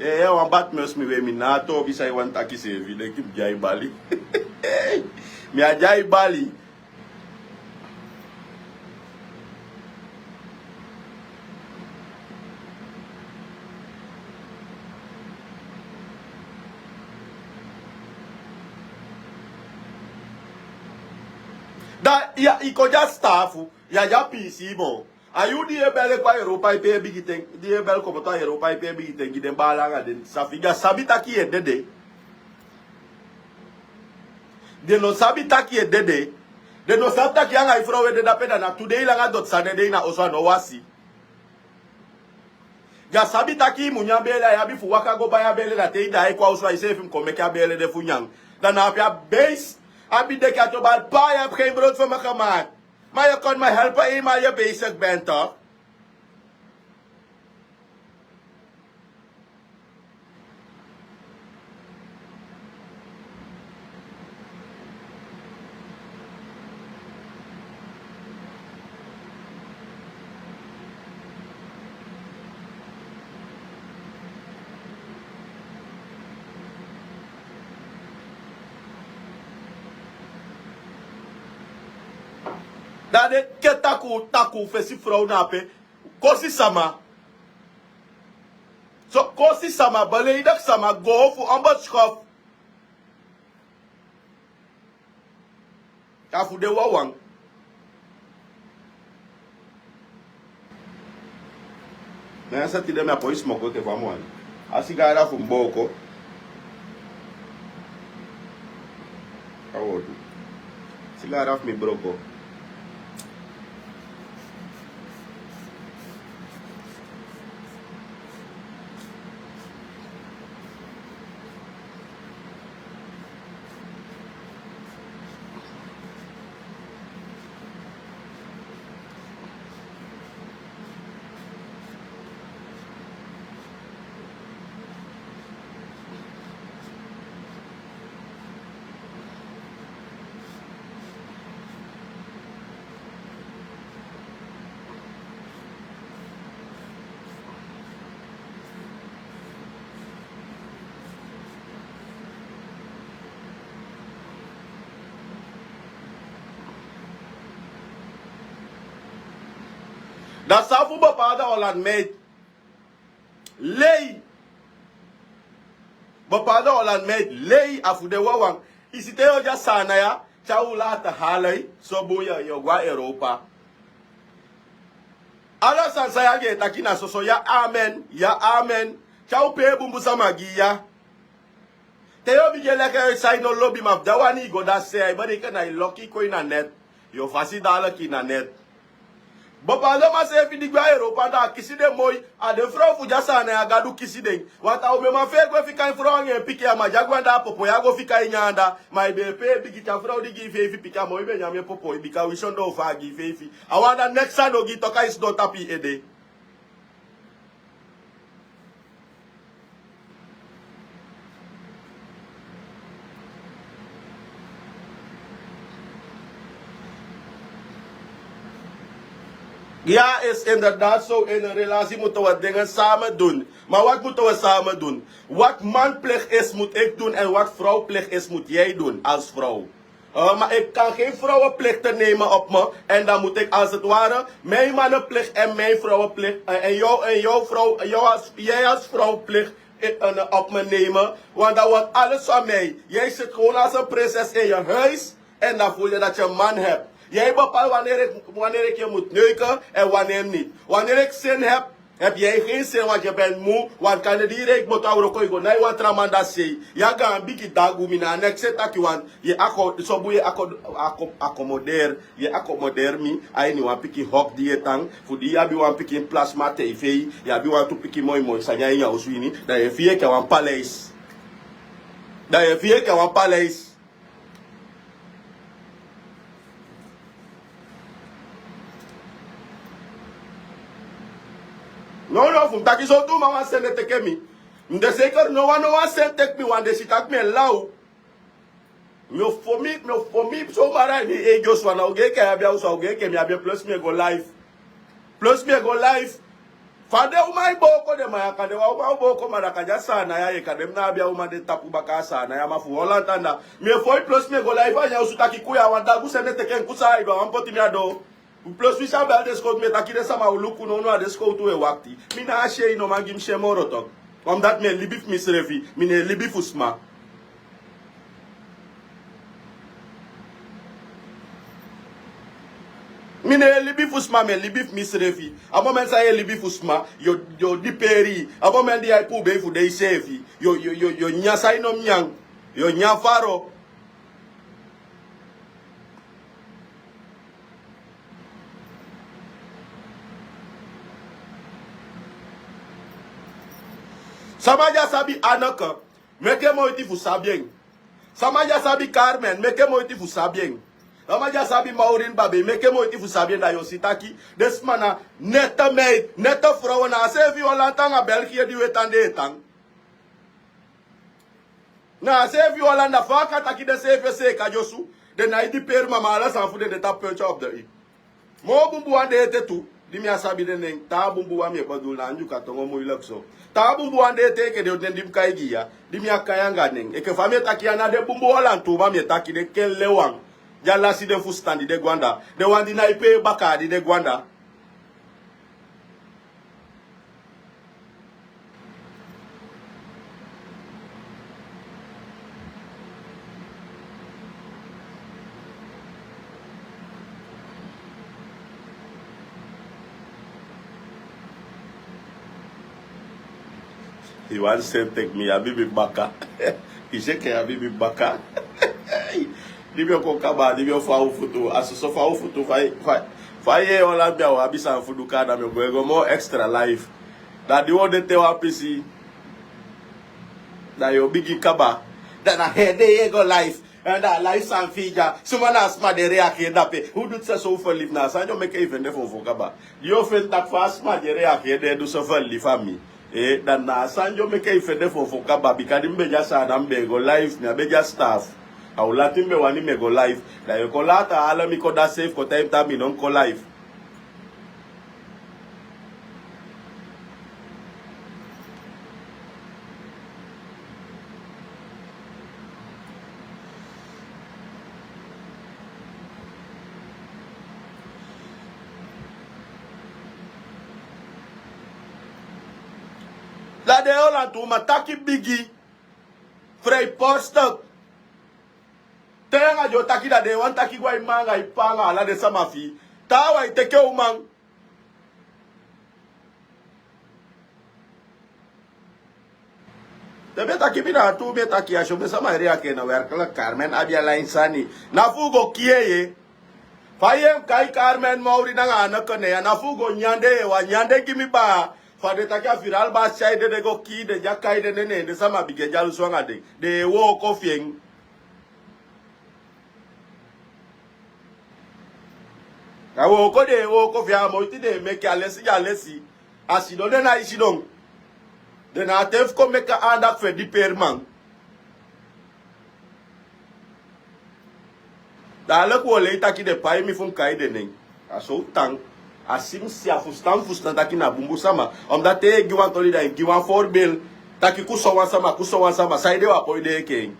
Eh, eh, wan bati mi o si mi we, mi na a toobi san i wani taki seefi, leki mi de a i bali. Mi á de a i bali. Da ya i kon de a sitaafu, ya de a piisii moo. A yuu di yu e bel kon a Europa e pee bigi ten, di yu e bel komoto a Europa e pee bigi ten gi den baala anga den safi, den á sabi taki yu e dede. Den no sabi taki yu e dede. Den no sabi taki yu anga i frow e de dape, da na tu dei langa doti san dede ini a oso, a no wasi. Den á sabi taki i mu nyan beele, a yu abi fu waka go bai a beele, da te i daai kon a oso, a iseefi mu kon meke a beele de fu nyan. Da na ape a beisi abi deki a tobal: "Pa, je hebt geen brood voor me gemaakt. Maar je kon me helpen eenmaal je bezig bent, toch?" Da den e taki, taki fesi frow na ape. Kosi sama. So kosi sama, beleidigi sama, go fu onbeschoft. A fu den wawan. Na ya seti de, mi á poi smoko te fa mi wani. A sigara fu mi booko. A wotu. Sigara fu mi broko. Da san fu bepaalde Holland meid lei. Bepaalde Holland meid lei, a fu den wawan. I si te yu o de a Saana ya, te a ula ati halai, so bun yu o go a Europa. Ala sani san yu anga en taki na soso, ya amen, ya amen. Te a o pee bunbun sama gi yu ya. Te yu o bigin e leki yu e san yu no lobi, ma fu da wani i go da se, a e bereken na i loki kon ini a net. Yu o fasi daleki ini a net. Bepaalde man seefi di gwe a Europa anda, a kisi den moi, a den frow fu di a Saana ya Gadu kisi den. Want a umeman fee gwe fika en frow anga en pikin, a man di a gwe anda a popo ya go fika en nyan anda. Ma i be e pee bigi te a frow di gi i feifi pikin, a moi be nyan en popo, i bika wi sondoo fa a gi i feifi. A wan anda neks sani o gi i toku a e sidon tapu i ede. Ja, is inderdaad zo. In een relatie moeten we dingen samen doen. Maar wat moeten we samen doen? Wat man plicht is, moet ik doen. En wat vrouw plicht is, moet jij doen als vrouw. Eh, maar ik kan geen vrouwenplichten nemen op me. En dan moet ik als het ware mijn mannenplicht en mijn vrouwenplicht, eh, en jou en jouw vrouw, jou als, jij als vrouwplicht, eh, eh, op me nemen. Want dan wordt alles van mij. Jij zit gewoon als een prinses in je huis. En dan voel je dat je een man hebt. Jij bepaalt wanneer ik, wanneer ik je moet neuken en wanneer niet. Wanneer ik zin heb, heb jij geen zin, want je bent moe. Want kan de direct boto a wroko, yu go na yu wan tra man dati sei. Yu a gaan bigi dagu, mi na a next e taki wan. Yu e ako, so bun yu e ako, ako, accommoderen. Yu e accommoderen mi a ini wan pikin hok di yu e tan. Fu di yu abi wan pikin plasma tv, yu abi wantu pikin moi moi sani a ini a osu ini. Dan yu e fii enke wan paleis. Dan yu e fii enke wan paleis. No, no, fu mi taki sowtu uman wan sende teke mi. Mi de zeker no wan, no wan sende teke mi, wan den si taki mi e law. Mi o fon mi, mi o fon mi so mara ini ei Joshua, na ogii enke yu abi a osu, a ogii enke mi abi en, plus mi e go live. Plus mi e go live. Fa den uman e booko den man ya, kande wan uman o booko, ma da kande a Saana ya, ye kande mi ná abi a uman de tapu baka a Saana ya, ma fu Holland anda. Mi e fon i, plus mi e go live a nyan osu taki kuya, wan dagu sende teke en kusa, i be wani poti mi a doo. Plus wi sa be a den sikowtu, mi e taki den sama o luku, no, no, a den sikowtu e wakti. Mi ná a sei, no man gi mi sei moro tok. Omdat mi e libi fu misrefi, mi ná e libi fu sma. Mi ná e libi fu sma, mi e libi fu misrefi. A moment san yu e libi fu sma, yu o, yu o diperi. A moment di yu e pubei fu de yuseefi, yu o, yu o, yu o, yu o nyan san yu no mu nyan. Yu o nyan faro. Sama di á sabi Anneke, meke moiti fu sabi en. Sama di á sabi Carmen, meke moiti fu sabi en. Sama di á sabi Maureen Babe, meke moiti fu sabi en, da yu o si taki den sma na nette meid, nette vrouw. Na a seefi Holland anga België di wi e tan den e tan. Na a seefi Holland, fa a kan taki den seefi e seeka dyonsu, den nái diperi, ma ala sani fu den de tapu puntje op de i. Moo bunbun wan de ete tu, di mi á sabi den nen, taa bunbun wan, mi e bedoel, na a Ndyuka tongo moeilijk so. Taa bunbun wan de ete enke den, den di mi kai gi ya, di mi á kai anga nen. Enke fa mi e taki ya, na den bunbun Holland tu, ma mi e taki den kenlewan. Di á lasi den fusutan, di de go anda. Den wan di nái pee baka, di de go anda. I wani seni teki mi, yu abi mi baka. I si enke yu abi mi baka. Di mi o kon kaba, di mi o fon a un futu. A soso fon a un futu, fa i, fa i, fa i e Holland, mi á o abi san fu du kaa, da mi o go e go moo extra life. Da di wi o de te wan pisi, da yu o bigin kaba. Da na hede yu e go life. En da a life san fi i dya, suma na a sma di e reageer dape. U du te so, u verliefd, na a sani di o meke i fende fofo kaba. Yu o fende taki fa a sma di e reageer de e du so verliefd a mi. Eh, da na a sani di o meke i fende fofo kaba, bika di mi be dya Saanan, mi be e go live, mi á be dya staafu. A o lati mi be wani mi e go live. Da yu o kon later hala mi kon, da seefi kon taigi mi taki mi no mu kon live. Da den Holland tu, ma taki bigi. Vrijpostig. Te yu anga den o taki, da den e wani taki go a i mma anga i ppa anga ala den sama fi i. Taawan e teke uman. Den be taki mi na a tuu mi e taki ya. Somen sama e reageer na werkelijk. Carmen abi a lain sani. Na fu u go kii en. Fa yu e kai Carmen Mowry nanga a noko ne ya, na fu u go nyan den, yu e wani nyan den gi mi baa. Fa den taki a viral basi tyai den, den go kii den, di a kai den, ne ne den sama bigin e dyalusu anga den. Den e wooko fi en. A wooko den e wooko fi en, a moiti den e meke, a lesi den e lesi. A sidon den nái sidon. Den na a ten fu kon meke a andak fu e diperiman. Da a leki u o lei taki den pai mi fu mi kai den nen. A so u tan. A si mi si, a fusutan mi fusutan taki na bunbun sama. Omdat te yu e gi wan toli, da yu e gi wan voorbeeld. Taki ku sowan sama, ku sowan sama, saide u á poi de enke en.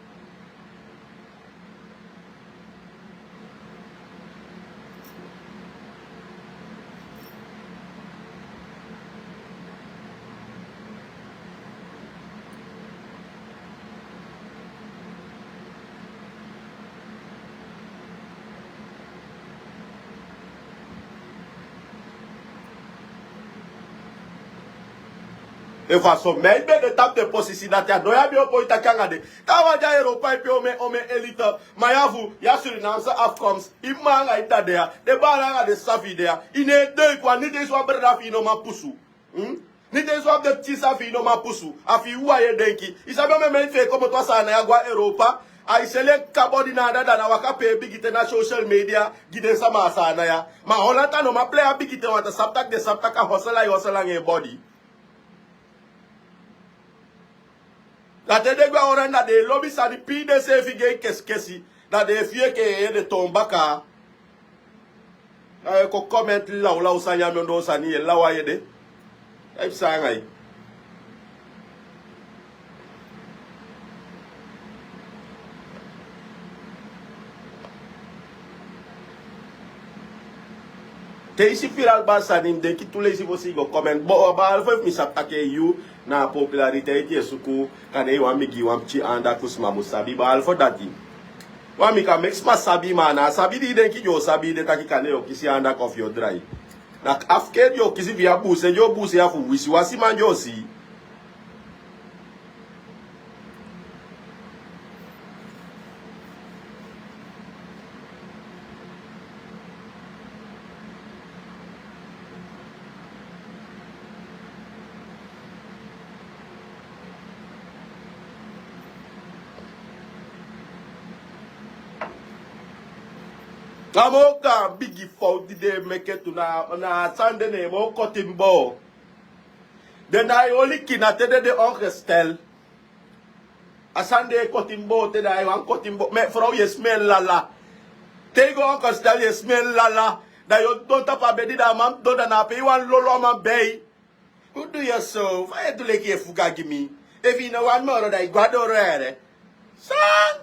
Efu a so mi be de tapu den posisi dati, a don ya mi o poi taki anga den. Taawan de a Europa e pee omen, omen elite. Ma yu a fu, yu a Surinaamse afkomst. I mma anga i dda de ya. Den baala anga den sisa fi i de ya. I ne en deuktu wan, niti en si wan brada fi i no man pusu. Hmm? Niti en si wan pikin sisa fi i no man pusu. A fi i wawan yu e denki. I sabi omen meni fi en komoto a Saana ya go a Europa. A e seli en kaba odi na anda, da na waka pee bigi ten na social media gi den sama a Saana ya. Ma Holland a no man plei a bigi ten, want a sabi taki den sabi taki a hosel a e hosel anga en body. Da te den gwe a Holland, da den e lobi sani pii denseefi gi en kesikesi. Da den e fii enke en ede toon baka. Da yu e kon comment lawlaw sani a mi ondoo sani, yu e law a yu ede. Ai psa anga yu. Te i si viral basi sani, mi denki tu leisi fosi i go comment. Bo, behalve efu mi sabi taki yu na populariteiti yu e suku, kande i wani mi gi wan pikin andak fu sma mu sabi, behalve dati. Wan mi kan meki sma sabi, ma na a sabi di i denki den o sabi i de taki kande yu o kisi andak of yu o drai. Na afkeri yu o kisi fi a buuse, den o buuse ya fu wisiwasiman den o si. A moo gaan bigi fowtu di den e meke tu na, na a sani de, ne en moo koti mi boo. Den na e oli kina te den de ongesteld. A sani de e koti mi boo, te da a e wani koti mi boo. Ma frow, yu e smel lala. Te i go ongesteld yu e smel lala. Da yu o didon tapu a bedi, da a man didon, da na ape i wani lolo a man bei. Udu yu so, fa yu e du leki yu e fuka gi mi? Efu i no wani moro da i go a doro yere. San?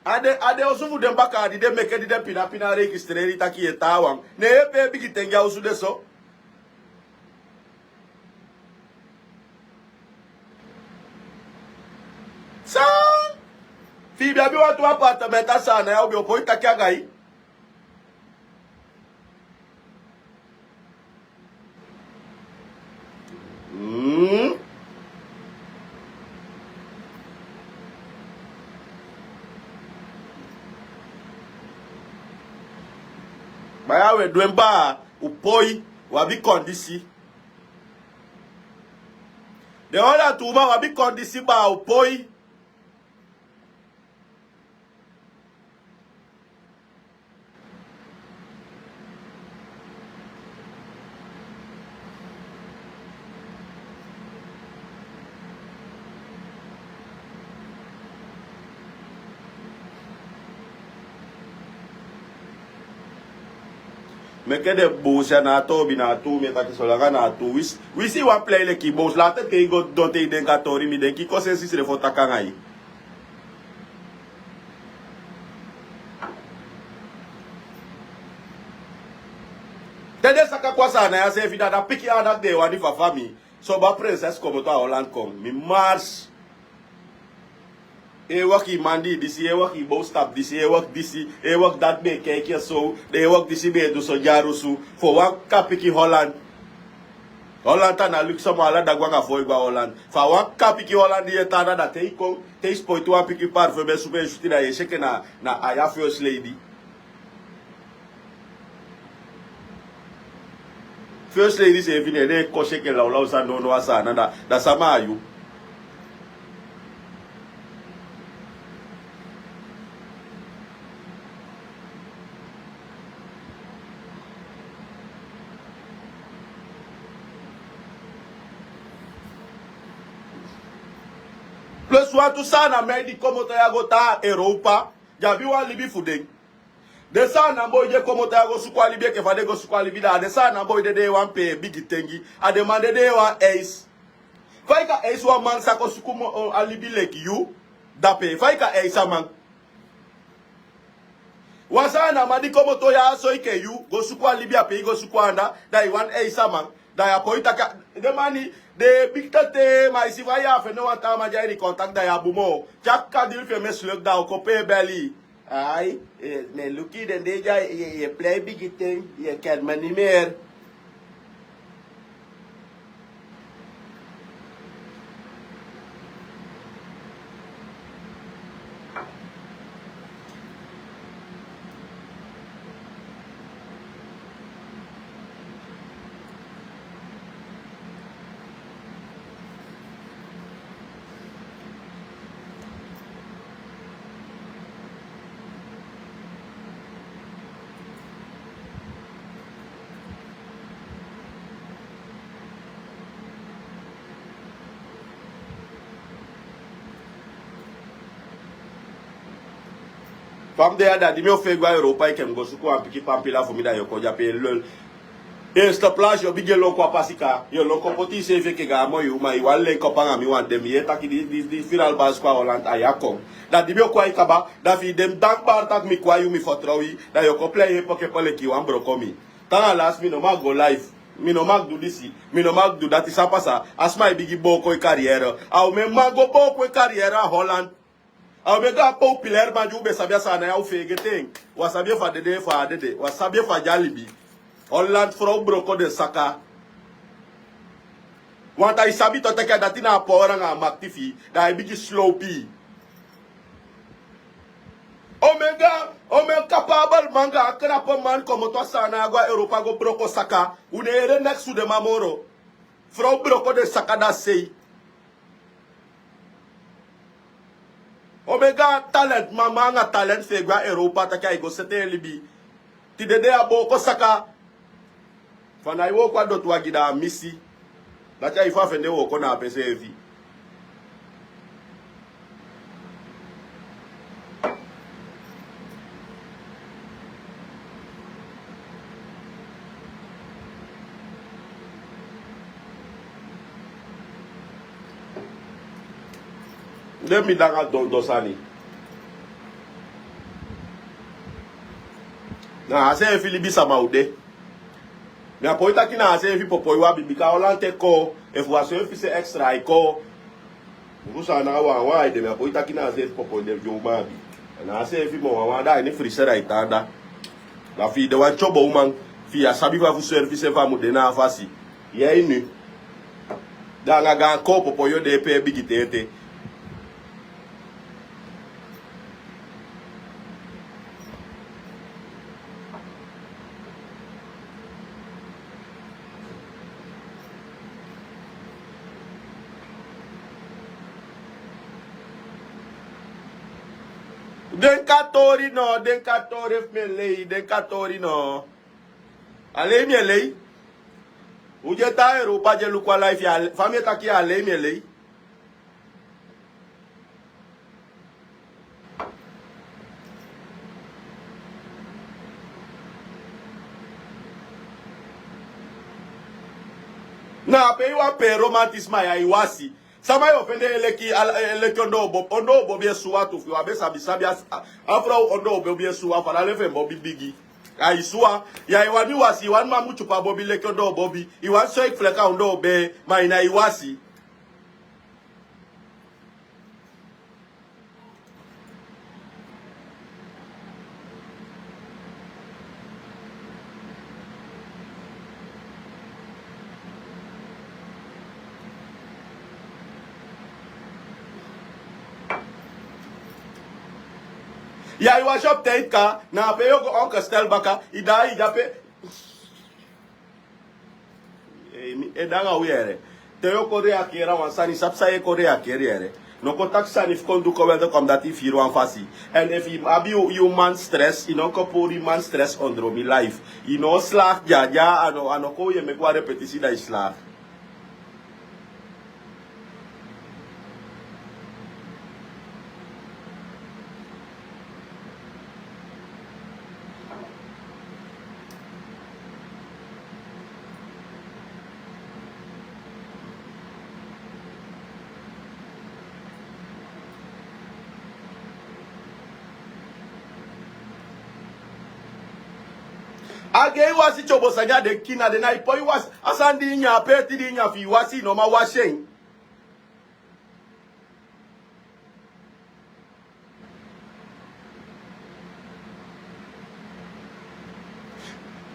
A den, a den osu fu den bakaa di den meke, di den pina pina registreri taki yu e taawan. Ne yu e pee bigi ten gi a osu de so. San? Fi i be abi wantu apartement a Saana ya, u be o poi taki anga yu. Mm. Baya, we du en baa, u poi, u abi kondisi. Den oda tu uman, u abi kondisi baa, u poi. Meke den buusi a na a toobi na a tuu, mi e taki solanga na a tuu. Wisi, wisi wan plei leki buusi. Lati te i go didon te i denki a tori, mi denki i kon sensi srefi o taki anga i. Te den saka kon a Saana ya seefi, da a pikin andak den e wani fu a famii. So baa, prinses komoto a Holland kon. Mi mars. E wak i mandi disi, e wak i bowstap disi, e wak disi, e wak dati ben e kaiki en so, den e wak disi ben e du so dyarusu. Fu wan kapiki Holland. Holland tan na luksamo, ala dagwanga fo i go a Holland. Fa wan kapiki Holland di e tan anda, da te i kon, te i spoiti wan piki parfum, ben suku en switi, da i e si enke na, na aya first lady. First lady seefi ne, ne e kosi enke lawlaw sani, no, no, a Saanan, da, da sama a yu. Plus wantu Saanan man di komoto ya go tan a Europa, den abi wan libi fu den. Den Saanan boi di e komoto ya go suku a libi, enke fa den go suku a libi, da a den Saanan boi de, den e wani pee bigi tengi. A den man de, den e wani eisi. Fa i kan eisi wan man sa kon suku mo-, a libi leki yu, dape? Fa i kan eisi a man? Wan Saanan man di komoto ya so enke yu, go suku a libi a pe i go suku anda, da i wani eisi a man. Da ya poi taki a, den man ni, den e bigi tete, ma i si fa ya fende wan taa man di a ini contact, da ya bun moo. Te a kadiri fi en mi e sleki, da a o kon pee beli. Ai, eh, mi e luku den dei dya, yu e, yu e plei bigi ten, yu e keri mi nummer. Fa mi de ya, da di mi o fee go a Europa, enke mi go suku wan pikin pampila fu mi, da yu o kon dyape e lel. Eerste plaats, yu o bigin e lon kon a pasi kaa, yu o lon kon poti yuseefi enke gaan moi uman, yu wani link up anga mi wan dei. Mi yee taki di, di, di Viral Bas kon a Holland, a ya kon. Da di mi o kon a yu kaba, da fi i de mi dankbaar taki mi kon a yu, mi fertrow yu, da yu o kon plei yu pocket leki wan broko mi. Te anga lasi mi no man go live, mi no man du disi, mi no man du dati. San pasa? A sma e bigin booko en carrière. A omen man go booko en carrière a Holland. A omen gaan populair man di u be sabi a Saanan ya, u feegete en. U á sabi efu a dede, efu a á dede. U á sabi efu a de a libi. Holland frow broko den saka. Want ai sabi to taki a dati na a power anga a makiti fi i, da ai bigin slow pii. Omen gaan, omen capable man, gaan knappe man komoto a Saanan ya go a Europa go broko saka. U no e yere neks fu den man moro. Frow broko den saka, da sei. Omen gaan talent, mama anga talent fi en gwe a Europa taki ai go seti en libi. Tide dei a booko saka. Fa na i wooko a doti wagi, da a misi. Dati a i fa a fende wooko na ape seefi. Den mi de anga dondo sani. Na a seefi libisama u de. Mi á poi taki na a seefi popoi u abi, bika Holland e kon, efu wan seefi se extra ai kon. Fu Saanan wawan ai de, mi á poi taki na a seefi popoi den uman abi. Na a seefi moo wawan, da a ini friseri ai tan anda. Da fi i de wan tyobo uman, fi i á sabi fa fu servi seefi, a mu de na a fasi. Yee ini. Da anga gaan koo popoi yu o de e pee bigi ten ete. Den katori no, den katori, efu mi e lei, den katori no. A lei mi e lei. Un di e tan a Europa di e luku a live ya, fa mi e taki ya, a lei mi e lei. Na ape i wani pee romantisma ya, i wasi. Sama yu o fende e leki, a, e leki ondoo bobi, ondoo bobi e suwa tu, fi yu á be sabi sabi a, a frow ondoo bobi e suwa, fa a leli fu en bobi bigi. Ai suwa, ya i wani wasi, i wani man mu tyupu a bobi leki ondoo bobi, i wani soi fleka ondoo bee, ma i ná e wasi. Ya, i wasi op tijd ka, na pe yo go ongestel baka, i da i dape. E danga were. Te yo kon reageri a wan sani, sabi san ye kon reageri yere. No kon taki sani fu kon du kon welde kon dati i firi wan fasi. En efu i abi yu man stress, i no kon puru i man stress ondro mi life. I no slaag dya dya, a no kon ye meki wan repetisi da i slaag. A gei wasi tyobo sani a den kina den na i poi wasi. A sani di i nyan a peeti di i nyan fi i wasi i no man wasi en.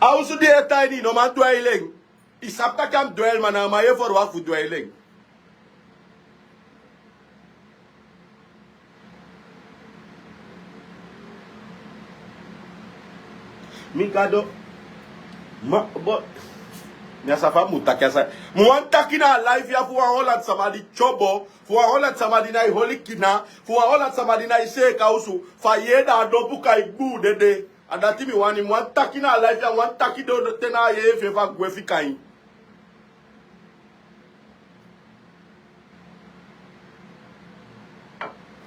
A usu di e tan ini i no man dweilen. I sabi taki a mus dweil ma na a man ye forwak fu dweilen. Mi gado. Ma bo. Mi a safa mu taki a sa. Mu wan taki na a life ya fu wan holat sama di tyobo, fu wan holat sama di na i holi kina, fu wan holat sama di na i seeka usu. Fa yee da a dopu kai gbuu dede. A dati mi wani mu wan taki na a life ya mu wan taki dodo te na a yee fefa gwe fika en.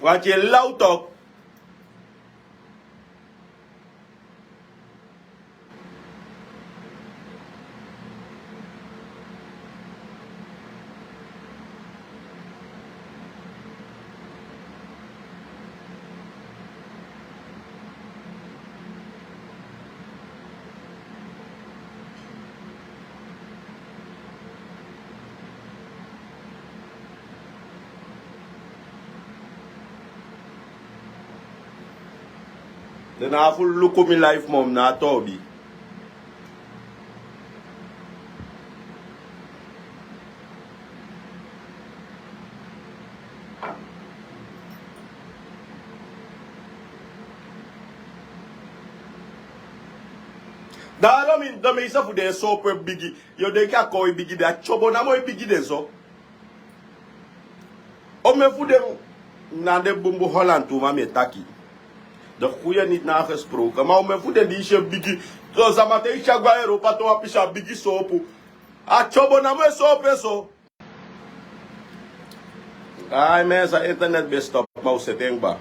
Wati e law tok. Den na a fu luku mi life mom na a toobi. Daarom in de meeste fu den soopu e bigi. Yo denki a kon e bigi den a tyobo namo e bigi den so. Omen fu den na den bunbun holantu ma mi e taki. De kuye niti na a gesproken ma omen fu den di i si e bigi. So sama te i si a go a europa towa pisi a bigi soopu. A tyobo namo e soopu e so. Ai mensa internet ben stop ma u seti en kba.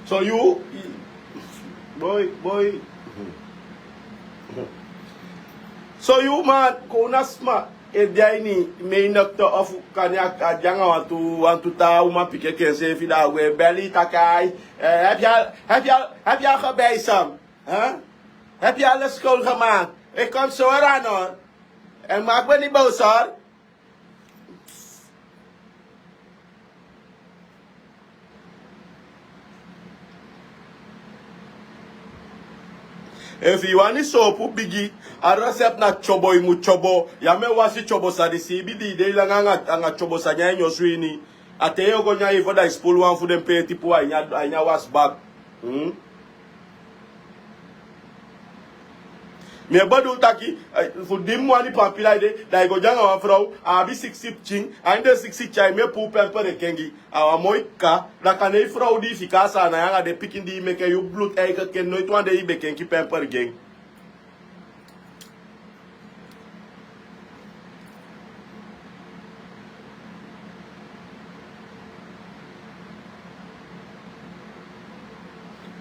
So yu boi boi. So yu man kon na sma e de a ini mi e nokto of kani a de anga wantu wantu taa uman pikin eke enseefi da a go e beli taki ai. Hebi a hebi a hebi a gebei sam. Hebi a leskol geman. E kon sori a no. En mak beni bou sori. Efu i wani soopu bigi a resept na tyobo i mu tyobo. Ya mu e wasi tyobo sani siibi dii dei langa anga tyobo sani a ini osu ini. A te yu o go nyan efu da i spul wan fu den peeti puu a ini a wasi bak. Mi e bedul taki fu di mi wani pampila ede da i go de anga wan frow a abi siksi pikin. A ini den siksi tyai mi e puu pempel e kengi. A wan moi kaka da kande i frow di i fika a saana ya anga den pikin di i meke yu blutu eike ken noiti wan dei i be kenki pempel gi en.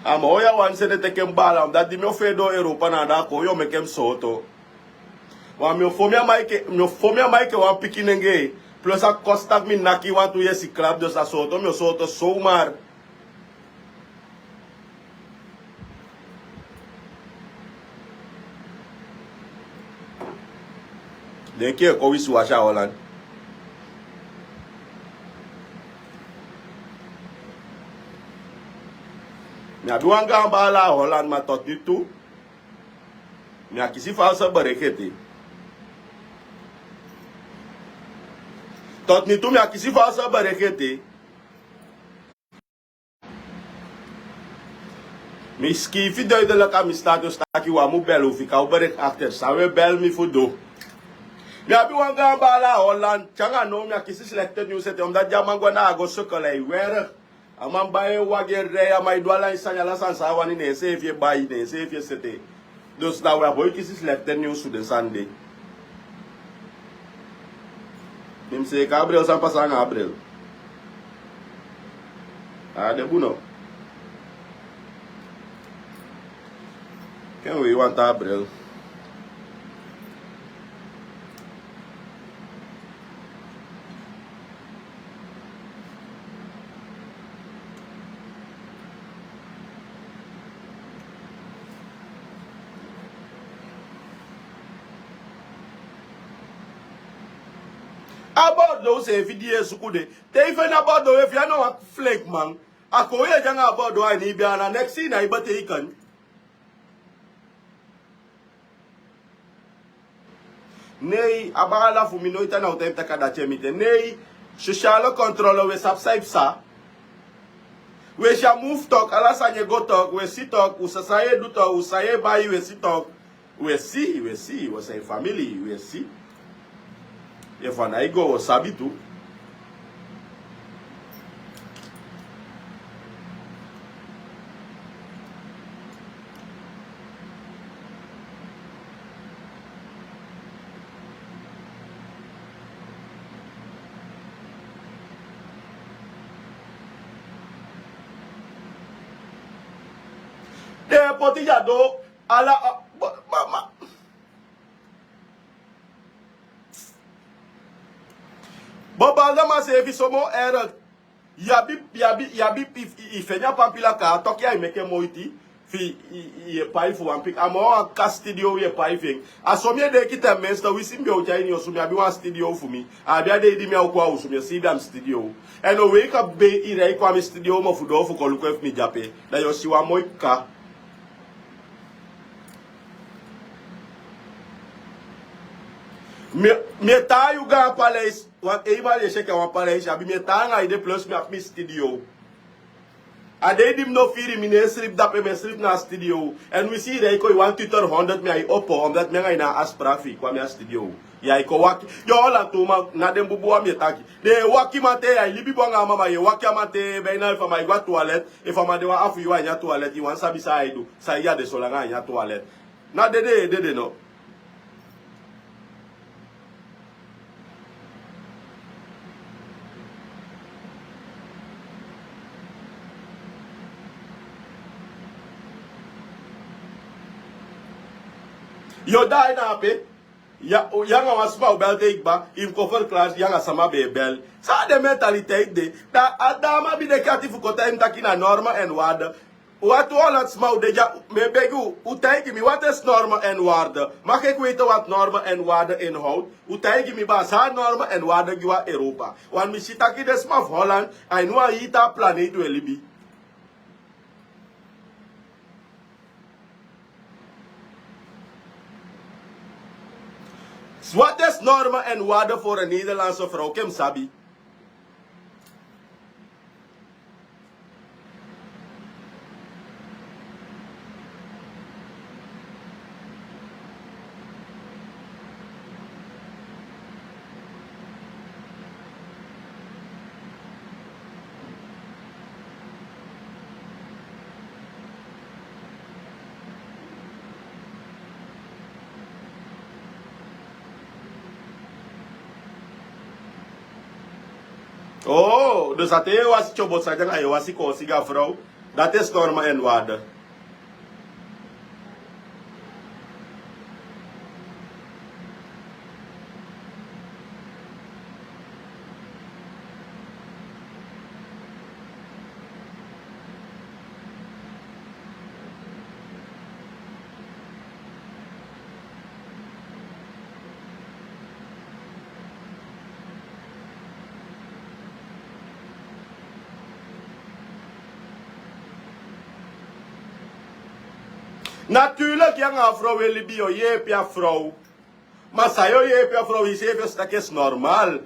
A man o ya wani seni e teke mi baala, omdat di mi o fee doo Europa na anda a kon, yu o meke mi sooto. Wan mi o fo mi a man enke, mi o fo mi a man enke wan pikin nenge. Plus a kosi taki mi naki wantu yesi klap, dus a sooto mi o sooto zomaar. Denki e kon wisiwasi a Holland. Mi abi wan gaan baala a Holland, ma tot nu toe mi á kisi valse bericht ete. Tot nu toe mi á kisi valse bericht ete. Mi sikiifi duidelijk a mi status taki wan mu bel, un fika un bericht achter. San un e bel mi fu du? Mi abi wan gaan baala a Holland. Te anga now mi á kisi slechte news ete, omdat di a man go na a go sukkel, a e werk. A man bai en wagi e rei, a man e du ala en sani, ala sani san a wani, ne enseefi e bai, ne enseefi e sete. Dus na wi á boi kisi slechte news fu den sani de. Mi mu seeka a bril, san pasa anga a bril? A de bun no. Ken wei wan taa bril. A bordo seefi di yu e suku de. Te i feni a bordo, efu yu a no wan flenkman, a kon yu e de anga a bordo a ini i bee, a na neks i na i beteiken. Nei, a baala fu mi noiti a na un ten taki a dati e miti en. Nei, sociale controle, un e sabi san i psa. Un e si a move toch, ala sani e go toch, un e si toch, un sa san yu e du toch, un san yu e bai, un e si toch. Un e si, un e si, un e si, famili, un e si. Efu a nái go, un o sabi tu. Den e poti yu a doo, ala, a, bo, ma, ma. Bo, Baldaman seefi so moo erg. Yu abi, yu abi, yu abi, i, i, i feni a pampila kaa, toki ai meke moiti fi i, i, i e pai fu wan pik. A moo wan kas studio yu e pai fi en. A so mi e denki ten minste, winsi mi be o tyai ini osu, mi abi wan studio fu mi. A abi a dei di mi á o kon a osu, mi e siibi a mi studio. Èn o weika be i rei kon a mi studio mofu doo fu kon luku efu mi de ape. Da yu o si wan moi kaka. Mi, mi e tan a yu gaan paleis, wan eenmaal yu e si enke wan paleis yu abi, mi e tan anga yu de, plus mi abi mi studio. A dei di mi no firi, mi no e sripi dape, mi e sripi na a studio. Èn winsi i rei kon i wan tutor honderd, mi ai opo, omdat mi anga yu na a afspraak fi i kon a mi a studio. Yu ai kon waki, yu o Holland tu, ma na den bubu wan mi e taki. Den e waki man te, yu ai libi bun anga a man, ma yu e waki a man te, bijna efu a man e go a toilet, efu a man de wan afu yuu a ini a toilet, i wani sabi san ai du, san yu a de solanga a ini a toilet. Na dede yu e dede no. Yu o daai na ape. Yu anga wan sma o bel te i kba, i mus kon verklaar yu anga sama be e bel. San na den mentaliteit de? Da a dama abi den kati fu kon taigi mi taki na normen en waarden. Wat u Holland sma u de dya, mi e begi u, u taigi mi, wat is normen en waarden? Mag ik weten wat normen en waarden inhoudt? U taigi mi baa, san na normen en waarden gi wan Europa? Want mi si taki den sma fu Holland, a ini wan hii taa planeet u e libi. Wat is normen en waarden voor een Nederlandse vrouw? Ken mi sabi. Oh, dus a te yu e wasi tyobo sani anga yu e wasi koosi gi a frow. Dat is norma en waarde. Natuurlik yu anga a frow e libi, yu o yeepi a frow. Ma san yu o yeepi a frow, yu seefi o si taki esi normal.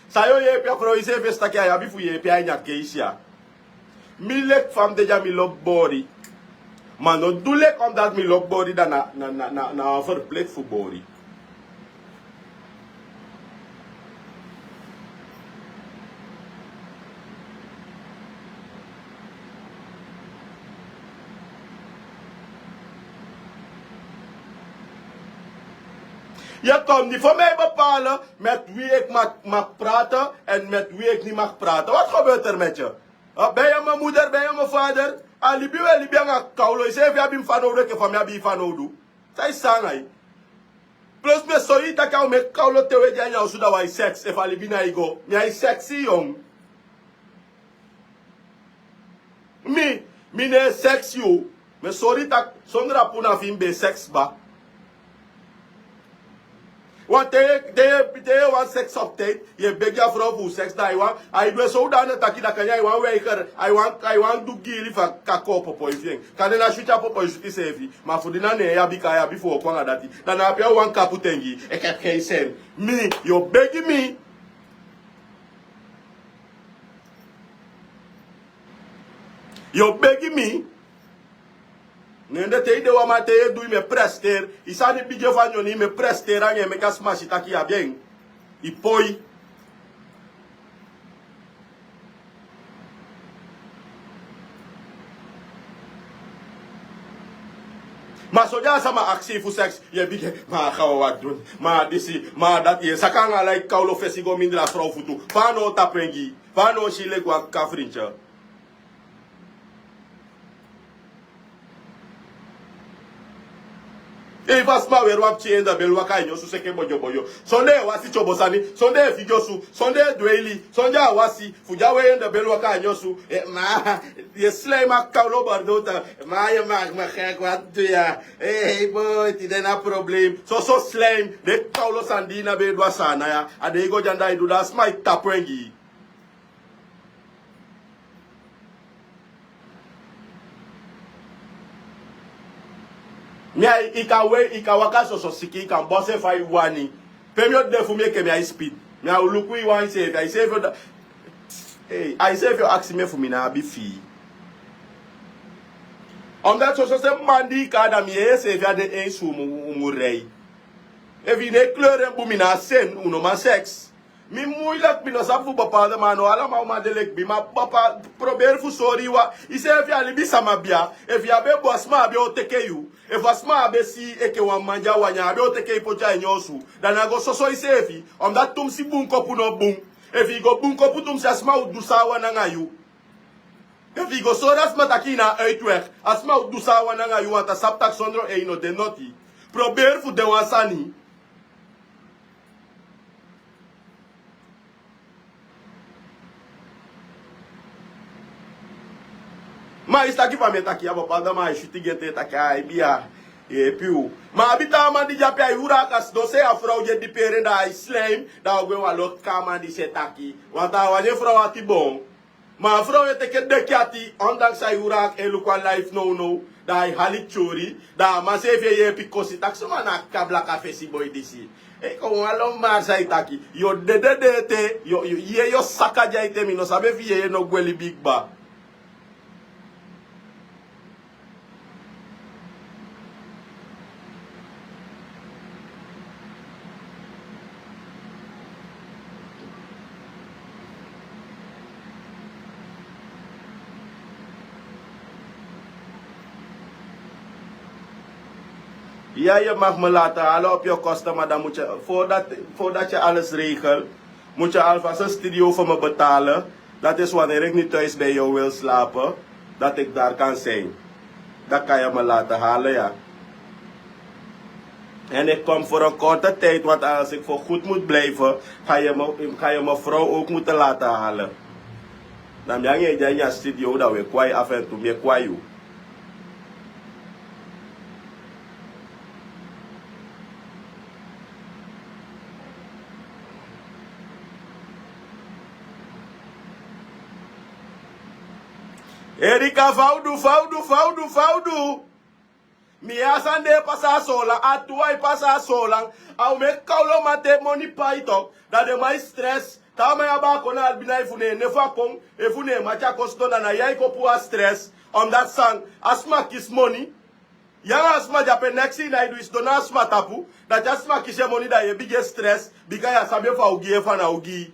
San yu o yeepi a frow, yu seefi o si taki a yu abi fu yeepi a ini a keisi ya. Mi leki fa mi de dya, mi lobi bori. Ma no du leki omdati mi lobi bori, dan na, na, na, na, na wan verplicht fu bori. Yu e kon di fu mi e bepalen met wie ik mag, mag praten en met wie ik niet mag praten. Wat gebeurt er met je? Eh, ben je mijn moeder, ben je mijn vader? A libi wi e libi anga kawlo, yu seefi abi mi fanowdu enke fa mi abi yu fanowdu. San yu sani? Plus mi e sori yu taki a o meki kawlo te wi e de a ini a osu, dan wi e seks, efu a libi na yu go. Mi e seks yu. Mi, mi no e seks yu. Mi e sori yu taki sondra puna fi mi ben e seks kba. Want te, te, te yu wani seks op tijd, yu e begi a frow fu seks, dan a e wani, a e du en zodanig taki dan kande a e wani weiger, a e wani, a e wani du giili fu a kakoo popoi fi en. Kande na switi a popoi switi seefi, ma fu di na ne yu abi, kan yu abi fu wooko anga dati. Dan na ape a o wani kapu ten gi yu. Ik heb geen zin. Mi, yu o begi mi. Yu o begi mi. Neen de te yu de wan man, te yu e du, yu mu e presteri. Yu sani bigi efu a nyoni, yu mu e presteri anga en meki a sma si taki yu abi en. Yu poi. Ma so di a sama aksi yu fu seks, yu e bigin, ma a ga wawan du, ma a disi, ma a dati, yu e saka anga lai kawlo fesi go mindri a frow futu. Fa a no o tapu en gi yu? Fa a no o si yu leki wan kafrintye? Efu a sma weri wan pikin en, dan beli waka a ini osu seke bodyobodyo. Sonde yu e wasi tyobo sani, sonde yu e figi osu, sonde yu e dweili, sonde a wasi, fu di a wei en, dan beli waka a ini osu. Eh, ma, yu e slime a kawlo bordota. Ma yu e maki mi gek, wat doe ya? Eh, hey boy, tide na problem. Soso slime, den kawlo sani di yu na ben e du a Saanan ya, a den yu go dyan, dan yu du, dan a sma e tapu en gi yu. Mi ai, yu kan wei, yu kan waka soso siki, yu kan bosi en fa yu wani. Pe mi o de fu mi enke mi ai speed. Mi a o luku yu wan, iseefi, a iseefi o da-, ei, a iseefi o aksi mi efu mi ná abi fii. Omdat soso se man di yu kan, da mi yeye seefi a de eens u mu, u mu rei. Efu yu no e kleur en bun, mi na a sen, u no man seks. Mi moeilijk, mi no sabi fu bepaalde man, no allemaal man de leki mi, ma bepaalde, proberi fu sori yu wan, iseefi a libisama bia. Efu yu abi en bun, a sma abi en o teke yu. Efu a sma abi en si yu enke wan man di a wani, a abi en o teke yu poti a ini osu. Da na go soso iseefi, omdat tumsi bunkopu no bun. Efu yu go bunkopu tumsi, a sma o du san a wani anga yu. Efu yu go sori a sma taki yu na a uitweg, a sma o du san a wani anga yu, want a sabi taki sondro en yu no de noti. Proberi fu de wan sani. Ma yu si taki fa mi e taki ya, bepaalde man e switi gi en te taki ai bia, yepi u. Ma a abi taa man di de ape, a e uru a kas, no sei a frow di e diperi en, da a e slime, da a o gwe wan loki a man disi e taki. Want a wani en frow ati bon. Ma a frow e teke deki ati, ondanks a e uru a kas e luku a life nownow, da a e hali tyori, da a man seefi e yeepi kosi taki suma na a kablaka fesi boi disi. Ei, kon wan lon mari san yu taki. Yu o dede de ete, yu o, yu o, yeye o saka de a ete, mi no sabi efu yeye no gwe libi kba. Ja, je mag me laten halen op je kosten, maar dan moet je, voordat, voordat je alles regelt, moet je alvast een studio voor me betalen. Dat is wanneer ik niet thuis bij jou wil slapen, dat ik daar kan zijn. Dan kan je me laten halen, ja. En ik kom voor een korte tijd, want als ik voor goed moet blijven, ga je me, ga je mevrouw ook moeten laten halen. Dan ben je in je studio, dan we kwai af en toe, meer kwai. Erika, fa u du, fa u du, fa u du, fa u du. Mi ya sani de e pasa a Soolan, a tu ai pasa a Soolan. A o meki kawloman te moni pai tok, da den man e stress. Taa man ya baka kon na albina efu ne en nefu a kon, efu ne en mati a kon sidon, da na yu ai kon puu a stress. Omdat san, a sma kisi moni. Yu anga a sma de ape, next thing na i du, i sidon na a sma tapu. Da te a sma kisi en moni, da yu e bigin e stress, bika yu á sabi efu a o gi yu efu a ná o gi yu.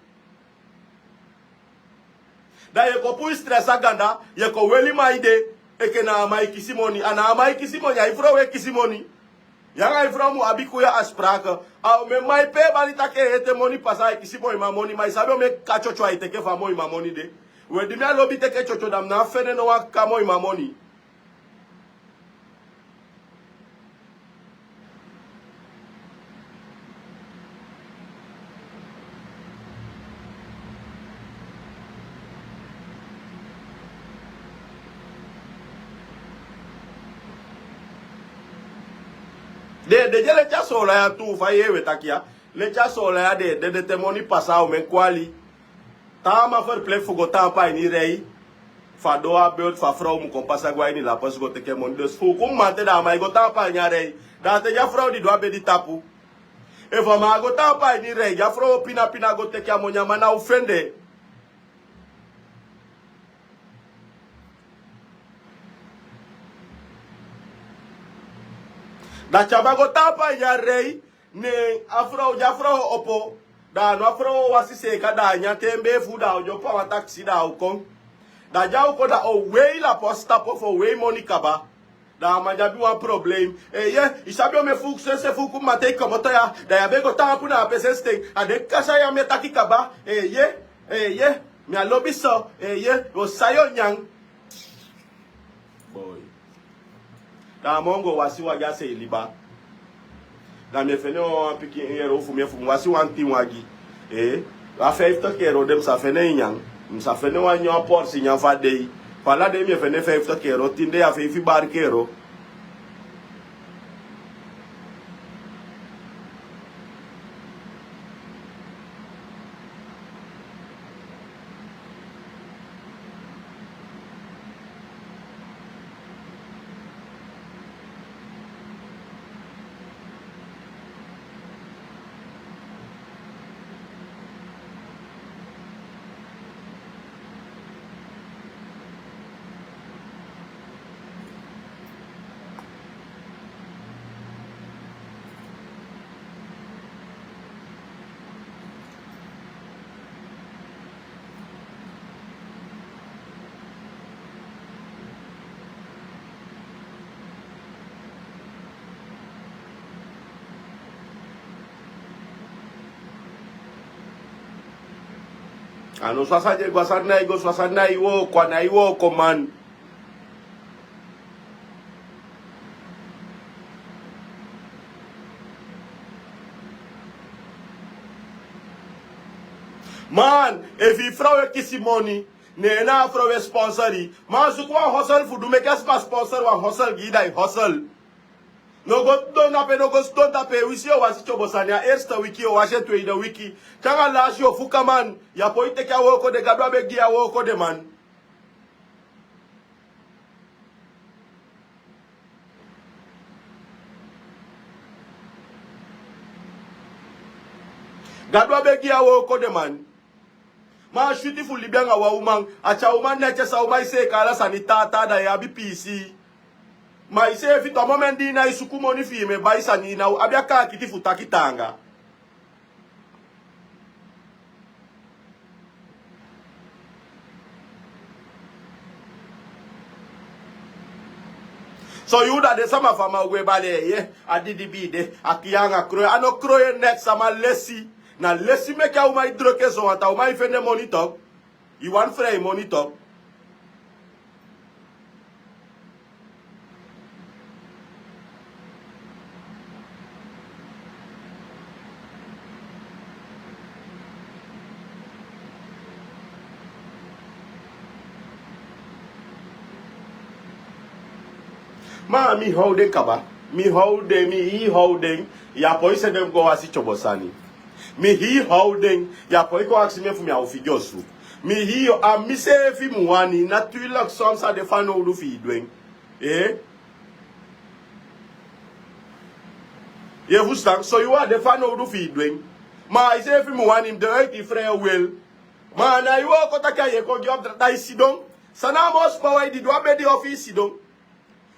Da yu e kon puu yu stress a ganda, yu e kon weli man ede, enke na a man e kisi moni, a ná a man e kisi moni, a yu frow e kisi moni. Yu anga yu frow mu abi goede afspraken. A o meki man e pee bali taki en ete moni pasa, a e kisi moiman moni, ma i sabi o meki ka tyotyo ai teke fu a moiman moni de. We, di mi á lobi teke tyotyo, da mi ná fende no wan ka moiman moni. Den, den e leti a Soolan ya tu, fa yu e weri taki ya. Leti a Soolan ya den, den, den te moni pasa, a o meki kwali. Taa man verplicht fu go taampu a ini rij. Fu a doo a beurt fu a frow mu kon pasa go a ini La Poste go teke moni. Dus fu uku mamanten da a man e go taampu a ini a rij. Da a ten di a frow didon a bedi tapu. Efu a man á go taampu a ini rij, di a frow o pina pina go teke a moni, a man ná o fende. Da te a man go taampu a ini a rij, ne a frow, di a frow o opo, da a no a frow o wasi seeka, da a nyan te en bee fuu, da a o dyompo a wan takisi, da a o kon. Da di a o kon, da a o wei La Poste tapu fu o wei moni kaba. Da a man di abi wan problem. Eeye, i sabi o meki fu uku sensi, fu uku mamanten i komoto ya, da yu á be go taampu na a pe sensi ten. A den kasa ya mi e taki kaba. Eeye, eeye, mi á lobi so. Eeye, yu o sai o nyan. Boy. Da a man o go wasi wagi a sei liba. Da mi e fende wan pikin ero fu mi, efu mi wasi wan tin wagi. Eh, a vijftig ero de mi sa fende nyan. Mi sa fende wan nyan, porsi nyan fu a dei. Fu ala dei mi e fende vijftig ero, tin dei a feifi barki ero. A no so a sani e go, a sani nái go so, a sani nái wooko, a nái wooko man. Man, efu i frow e kisi moni, ne na a frow e sponsor i. Man, suku wan hustle fu du, meke a sma sponsor wan hustle gi i, da i hustle. No go sidon dape, no go sidon dape, wisi yu o wasi tyobo sani a eerste wiki, yu o wasi en tweede wiki. Te anga laasi yu o fuka man, yu á poi teke a wooko de, Gadu á be gi yu a wooko de man. Gadu á be gi yu a wooko de man. Ma a switi fu libi anga wan uman, a tyai uman neti, san uman e seeka ala sani taa taa, da yu abi piisii. Ma iseefi tu, a moment di i nái suku moni fi i mu e bai sani, i ná o abi a kaakiti fu taki taanga. So yu, da den sama fu a man o gwe bali en, eeye, a didi be de, a kiya anga kroi, a no kroi en neks, a man lesi. Na lesi meke a uman e druk en so, want a uman e fende moni tok. Yu wani frei moni tok. Ma mi how den kaba. Mi how den, mi hii how den. Ya poi sende go wasi tyobo sani. Mi hii how den. Ya poi kon aksi mi efu mi a o figi osu. Mi hii, a mi seefi mu wani. Naturlik, soms a de fanowdu fi i du en. Eh? Yu e fustan? So yu a de fanowdu fi i du en. Ma a iseefi mu wani, mi de uit i frei wel. Ma na yu o kon taki a yu e kon gi opdracht, da i sidon. San na a moo supa wan, i didon a bedi ofu i sidon?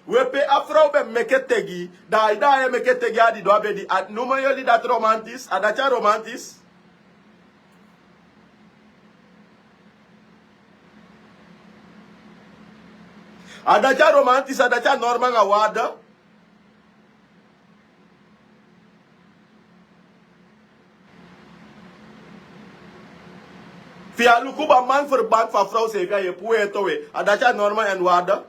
We pe a frow be meke tegi, da a e meke tegi a didon a bedi. A nomo yu oli dati romantis, a dati a romantis. A dati a romantis, a dati a normal anga waarde. Fi a luku ba man verband fu a frow seefi a e puu en towe. A dati a normal en waarde.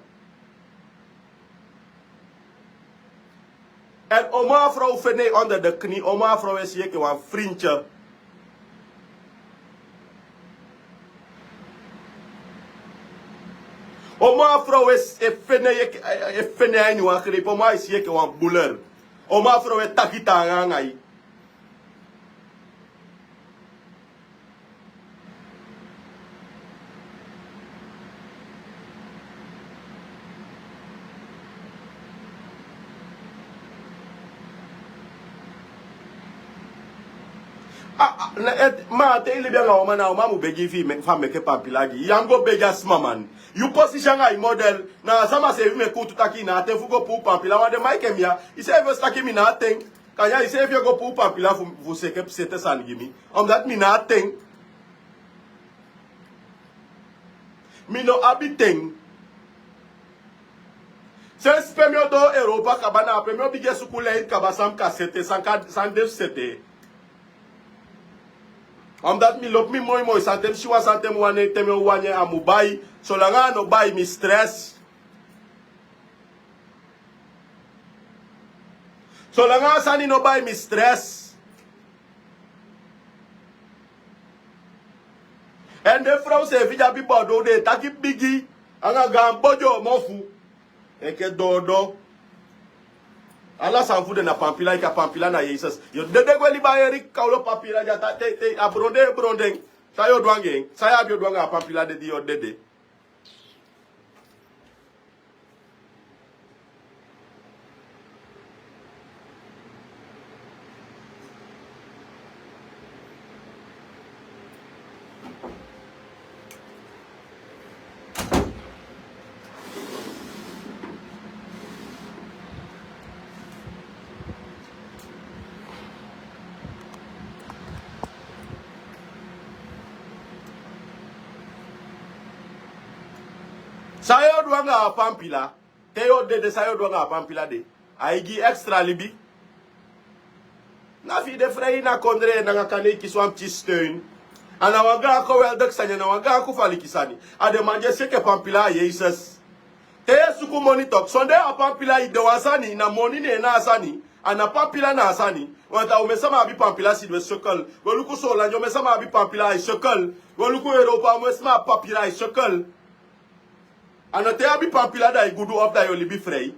En o moo a frow fende yu onder de knie, o moo a frow e si yu enke wan frintye. O moo a frow e s-, e fende yu enke, e fende yu a ini wan greep, o moo a e si yu enke wan buler. O moo a frow e taki taanga anga yu. Ah, ah, na, eh, ma te i libi anga uman, na uman mu begi fi i me-, fu a meke pampila gi i. Ya mu go begi a sma man. Yu posisi anga i model. Na a sama seefi meke kuutu taki i na a ten fu go puu pampila. Wan de Mike mi ya. I seefi o si taki mi na a ten. Kanya, i seefi o go puu pampila fu, fu seke sete sani gi mi. Omdat mi na a ten. Mi no abi ten. Sensi pe mi o doo Europa kaba, na pe mi o bigin e suku lei kaba san mi kan sete, san kan, san de fu sete. Omdat mi lobi mi moi moi, san te mi si wan, san te mi wani, te mi o wani, a mu bai. Solanga a no bai, mi stress. Solanga a sani no bai, mi stress. En den frow seefi di abi bodo, den e taki bigi anga gaan bodi o mofu. Enke dodo. Ala sani fu den na pampila, enke a pampila na Yesus. Yu o dede gwe liba a yeri kawlo pampila di a ta te, te, a bron den, bron den. San yu o du anga en? San yu abi o du anga a pampila de di yu o dede? San yu o du anga a pampila? Te yu o dede, san yu o du anga a pampila de? A e gi yu extra libi. Na fi i de frei na kondre nanga kande i kisi wan pikin steun. A na wan gaan geweldig sani, a na wan gaan kufaliki sani. A den man di e si enke pampila a Yesus. Te yu e suku moni tok, sondee a pampila i de wan sani, na moni ne en na a sani. A na pampila na a sani. Want a omen sama abi pampila sidon e sukkel. We luku Solange, omen sama abi pampila ai sukkel. We luku Europa, omen sama abi pampila ai sukkel. A no te yu abi pampila da i gudu of da yu o libi frei.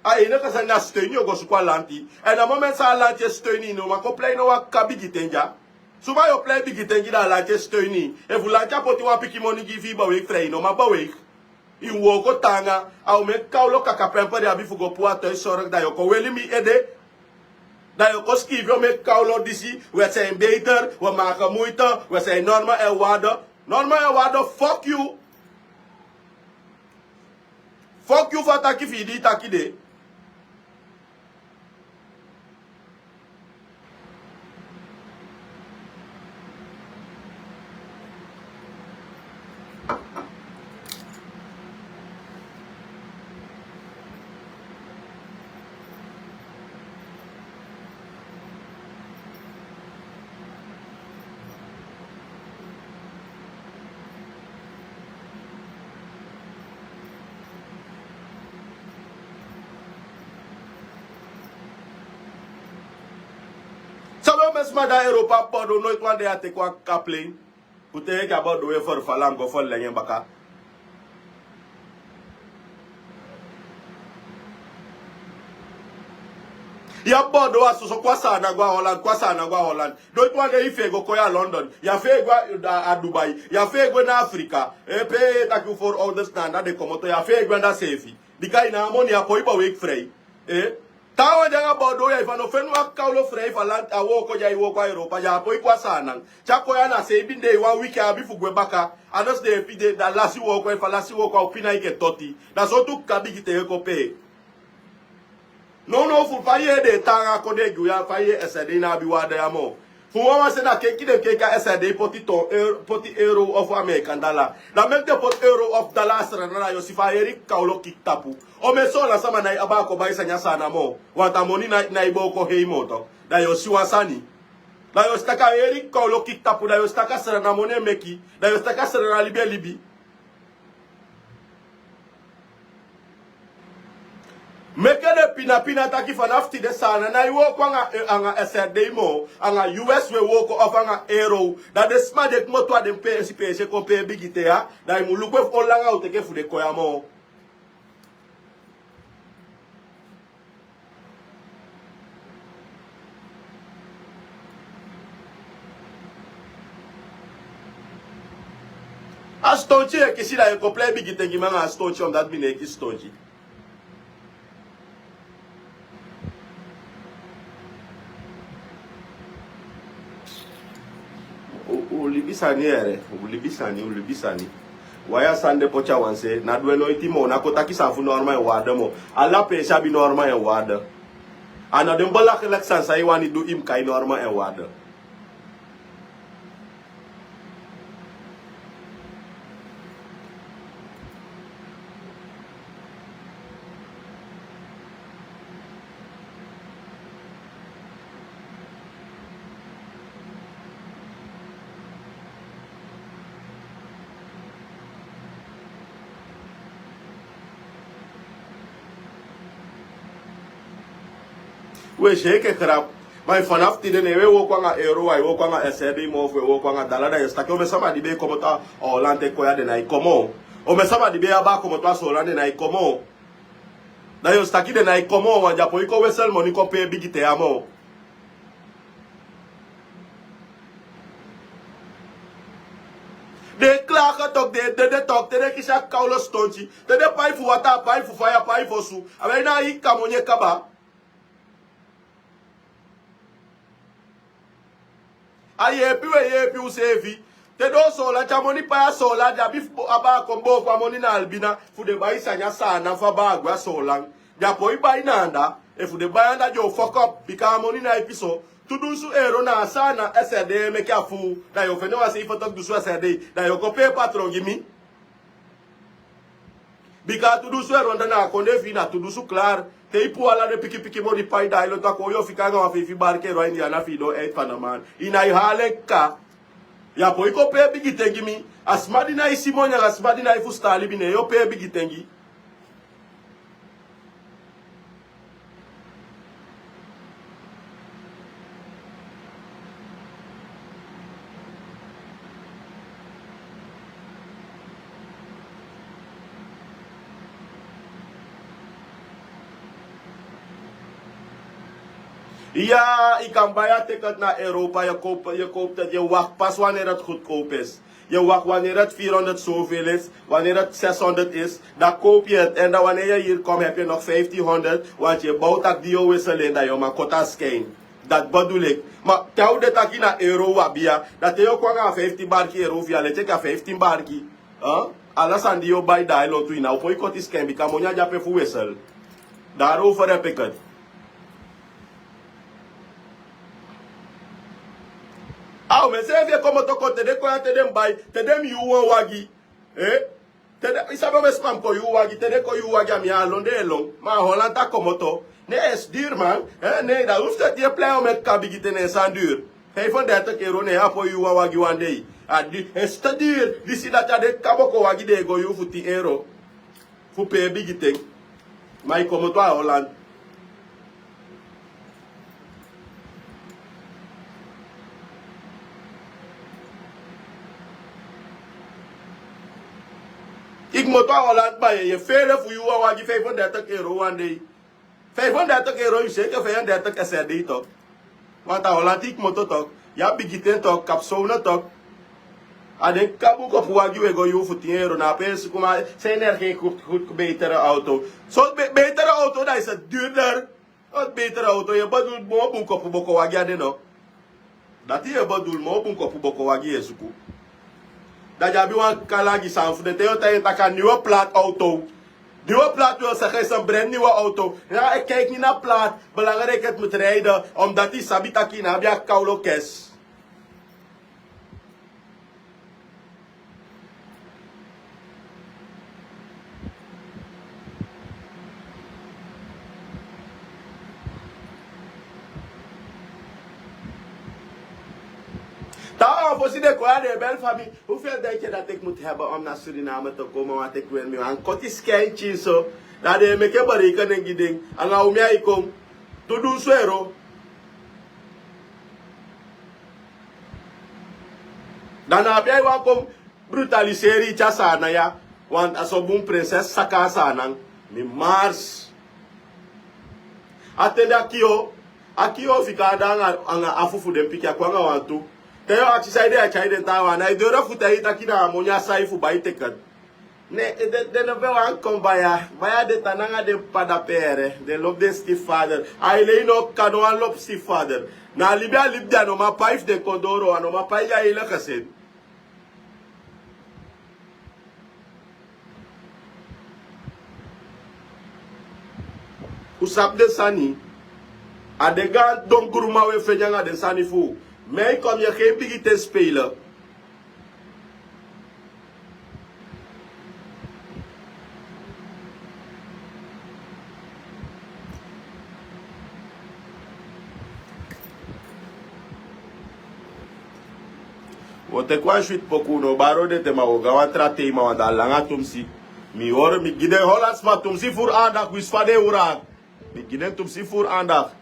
A enige sani na steun yu o go suku a lanti. En a moment san a lanti e steun yu, no man kon plei no wan kaka bigi ten dya. Suma yu o plei bigi ten gi da a lanti e steun yu? Efu lanti a poti wan pikin moni gi yu fi i beweeg frei, no man beweeg. I wooko taanga, a omen kawlo kaka pemper yu abi fu go puu a thuiszorg, da yu o kon weli mi ede. Da yu o kon sikiifi omen kawlo disi, we zijn beter, we maken moeite, we zijn normen en waarden. Normen en waarden, fuck you. Fuck you fu a taki fi i di i taki de. Sma dan Europa bordo noiti wan dei a teki wan kaplein. Fu te enke a bordo e ferfala mi go ferlengi en baka. Yu abi bordo a soso kon a Saanan go a Holland, kon a Saanan go a Holland. Noiti wan dei yu fee go kon ya a London, yu á fee go a Dubai, yu á fee go na Afrika. Pe taki yu voorouders na anda den komoto, yu á fee go anda seefi. Bika yu na a moni a poi baweki frei. Taawan di anga bordo ya, efu a no feni wan kawlo frei fu a lanti, a wooko di ai wooko a Europa, di a poi kon a Saanan. Te a kon ya na seibin dei, wan wiki a abi fu gwe baka. Anders den e pide, da lasi wooko, efu a lasi wooko a o pina enke toti. Da sowtu kaka bigiten e kon pee. Nownow fu fa yu yee den e taanga kon de gi u ya, fa yu yee S R D ná abi waarde ya moo. Fu wawan se na kenki den kenki a S R D poti ton, poti euro ofu American dala. Da meki den poti euro ofu dala a Sranan, da yu o si fa a heri kawlo kiki tapu. Omen Soolan sama nái abaa kon bai sani a Saanan moo. Want a moni nái, nái booko hei moo tok. Da yu o si wan sani. Da yu o si taki a heri kawlo kiki tapu, da yu o si taki a Sranan moni e meki, da yu o si taki a Sranan libi e libi. Meke den pina pina taki fanafu tide Saanan nái wooko anga, eh, anga S R D moo, anga U S we wooko ofu anga euro. Da den sma di e komoto a den peesi peesi e kon pee bigiten ya, da i mu luku efu on langa u teke fu den kon ya moo. A stonti yu e kisi, da yu e kon plei bigiten gi mi anga a stonti, omdat mi no e kisi stonti. U, u libi sani yere, u libi sani, u libi sani. Wai a sani de poti a wan se, ná du en noiti moo, ná kon taki sani fu norma en waarde moo. Ala peesi abi norma en waarde. A na den belachelijk sani san yu wani du i mu kai norma en waarde. We si enke grap. Ma efu fanafu tide ne we wooko anga euro, wai wooko anga S R D moo, fu we wooko anga dala, da yu o si taki omen sama di be e komoto a Holland e kon ya den nái kon moo. Omen sama di be e abaa komoto a Soolan den nái kon moo. Da yu o si taki den nái kon moo, want den á poi kon wesel moni kon pee bigiten ya moo. Den e klage tok, den e dede tok, te den kisi a kawlo stonti, te den pai fu wataa, pai fu faya, pai fu osu, a bai na a hii kaka moni e kaba. A yeepi we yeepi useefi. Te den o Soolan, te a moni pai a Soolan, den abi fu abaa kon booko a moni na Albina fu den bai sani a Saanan fu abaa gwe a Soolan. Den á poi bai na anda. Efu den bai anda den o fuck up, bika a moni nái pisi. Tu dunsu euro na a Saanan S R D e meke a fuu. Da yu o fende wan sei fo tok dunsu S R D. Da yu o kon pee patron gi mi. Bika tu dunsu e ronda na a kondee fi i, na tu dunsu klaar. Te i puu ala den pikipiki moni pai, da i lontu a kon, yu o fika anga wan feifi barki e ron a Indiana fi i don eit fanaman. I nái hali en kaka. Yu á poi kon pee bigi ten gi mi. A sma di nái si moni anga sma di nái fusutan libi, ne yu o pee bigi ten gi. Ya, i kan bai a ticket na Europa, je koopt, je koopt het, je wacht pas wanneer het goedkoop is. Je wacht wanneer het vierhonderd zoveel is, wanneer het zeshonderd is, dan koop je het. En dan wanneer je hier komt, heb je nog vijftienhonderd, want je bouwt dat die wisseling, dan je man kota schijn. Dat bedoel ik. Maar tel de taki na euro wabia, dat je ook anga vijftien barki euro via, let je vijftien barki. Huh? Ala sani di yu o bai, da i lontu, i ná o poi koti schijn, bika moni á de ape fu wissel. Daarover heb ik het. A omen seefi e komoto kon, te den kon ya, te den bai, te den mu yuu wan wagi. Eh? Te den, i sabi omen sma mu kon yuu wagi, te den kon yuu wagi a mi ya, a lon den e lon. Ma a Holland a komoto. Ne, is duur, man. Eh, ne, da hoeft het niet plei om het kabigi te ne san duur. Vijfendertig euro, ne, a poi yuu wan wagi wan dei. A di, is te duur. Disi dati, a den kaboko wagi den e go yuu fu tien euro. Fu pee bigi ten. Ma i komoto a Holland. Moto a Holland bai, yu e fele fu yu wan wagi vijfendertig euro wan dei. Vijfendertig euro, yu seke vijfendertig S R D tok. Want a Holland yu kmoto tok. Yu abi bigi ten tok, kapsona tok. A den kabu kopu wagi we go yu fu tin euro na pe yu suku ma. Zijn er geen goed, goed betere auto? So be-, betere auto, dat is het duurder. Wat betere auto, yu e bedoel moo bun kopu boko wagi a de no. Dati yu e bedoel moo bun kopu boko wagi yu e suku. Dati yu abi wan kalagi san fu den te yu o tan yu taki a nieuwe plaat auto. Nieuwe plaat wil zeggen is een brand nieuwe auto. Ja, ik kijk niet naar plaat. Belangrijk het moet rijden, omdat yu sabi taki yu no abi a kawlo kes. Tawa fosi den kon ya den e bel fa mi. Hoeveel denk je dat ik moet hebben om naar Suriname te komen? Want ik wil mi wan koti skin so. Dan den e meke berekening gi den. Anga umi a e kon. Tu dunsu euro. Dan na abi a e wan kon. Brutaliseri yu tyari Saanan ya, want a so bun prinses saka a Saanan. Mi mars. A ten di a kio, a kio fika anda anga, anga afu fu den pikin a kon anga wantu. Te yu o akisi saide a tyari den taawan, na yu doro fu taigi taki na a moni a sai fu bai teket. Ne, den, den no ben wani kon baya. Baya den tan nanga den p'pa dape, den lobi den stiefvader. A e lei no kan no wani lobi stiefvader. Na a libi a libi de a no man pai fu den kon doro, a no man pai gi a heilige zin. Un sabi den sani. A den gaan donkruman we feni anga den sani fu. Mi e kon mi e gen bigi ten speile. Wo teki wan switi poku, no bari o de te ma wo go a wan tra tei ma wan da langa tumsi. Mi hori mi gi den Hollandsma tumsi furu andak, winsi fa den e wraki. Mi gi den tumsi furu andak.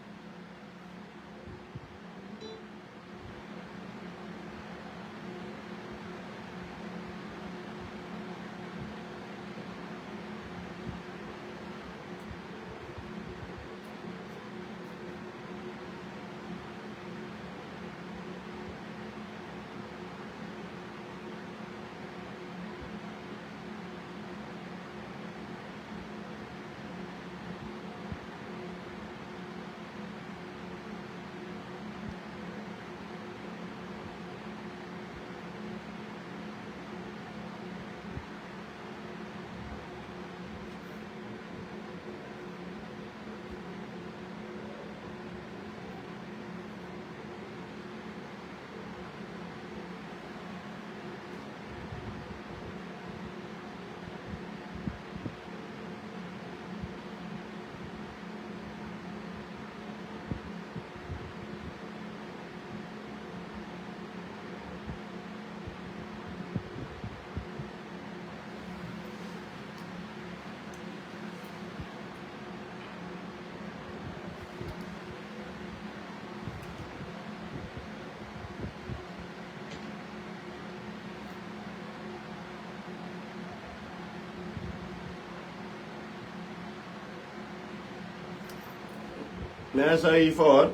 Mensen hiervoor.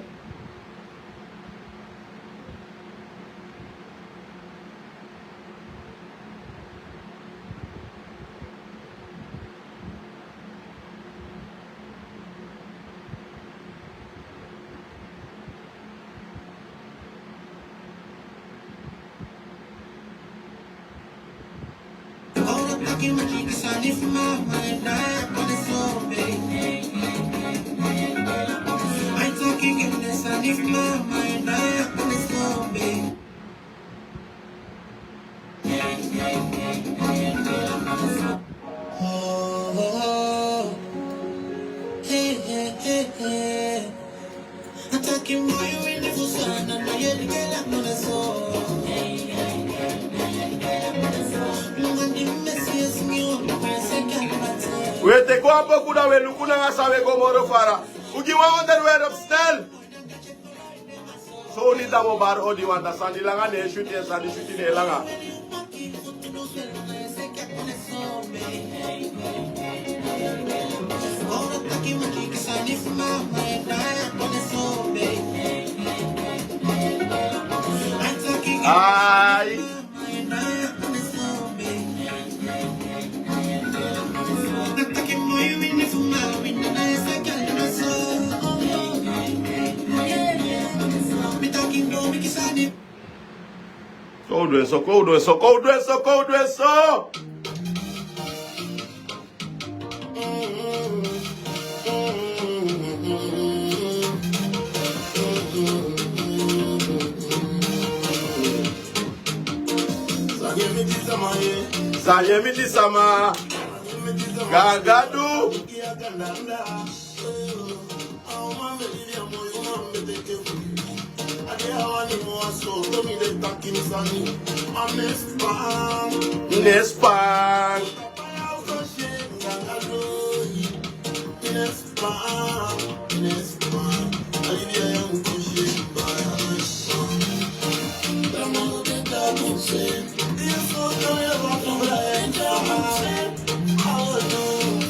We teki wan poku, dan we luku nanga san we go moro fara. Un gi wan onderwerp snel. So un ni dan mobari odi, want a sani langa ne e switi, en sani switi ne e langa. Ai. Kow du en so, kow du en so, kow du en so, kow du en so. Sanye mi di sama. Gagadu. Nespan.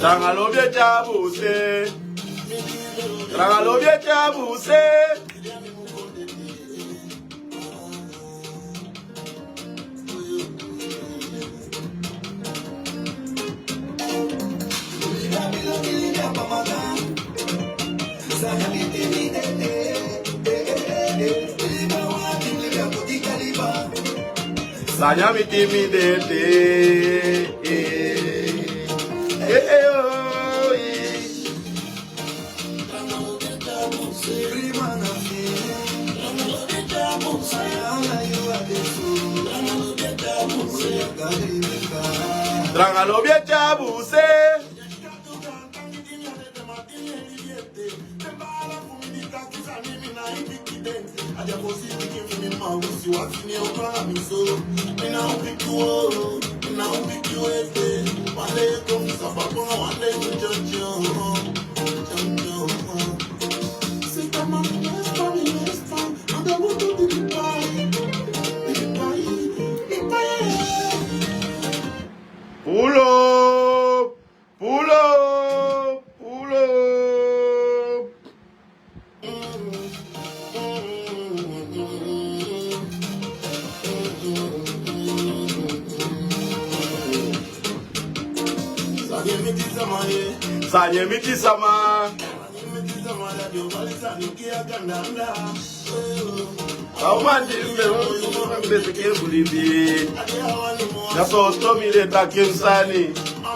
Tranga lobi e tyabuse. Tranga lobi e tyabuse. Sanya mi timidete. Eh, eh, oh, eh. Tranga lobi e tyabuse. Pull up, pull up, pull up. Sanye mi di sama. Aumandi mbe mbe teke bulibi. Na so to mi de taki mi sani.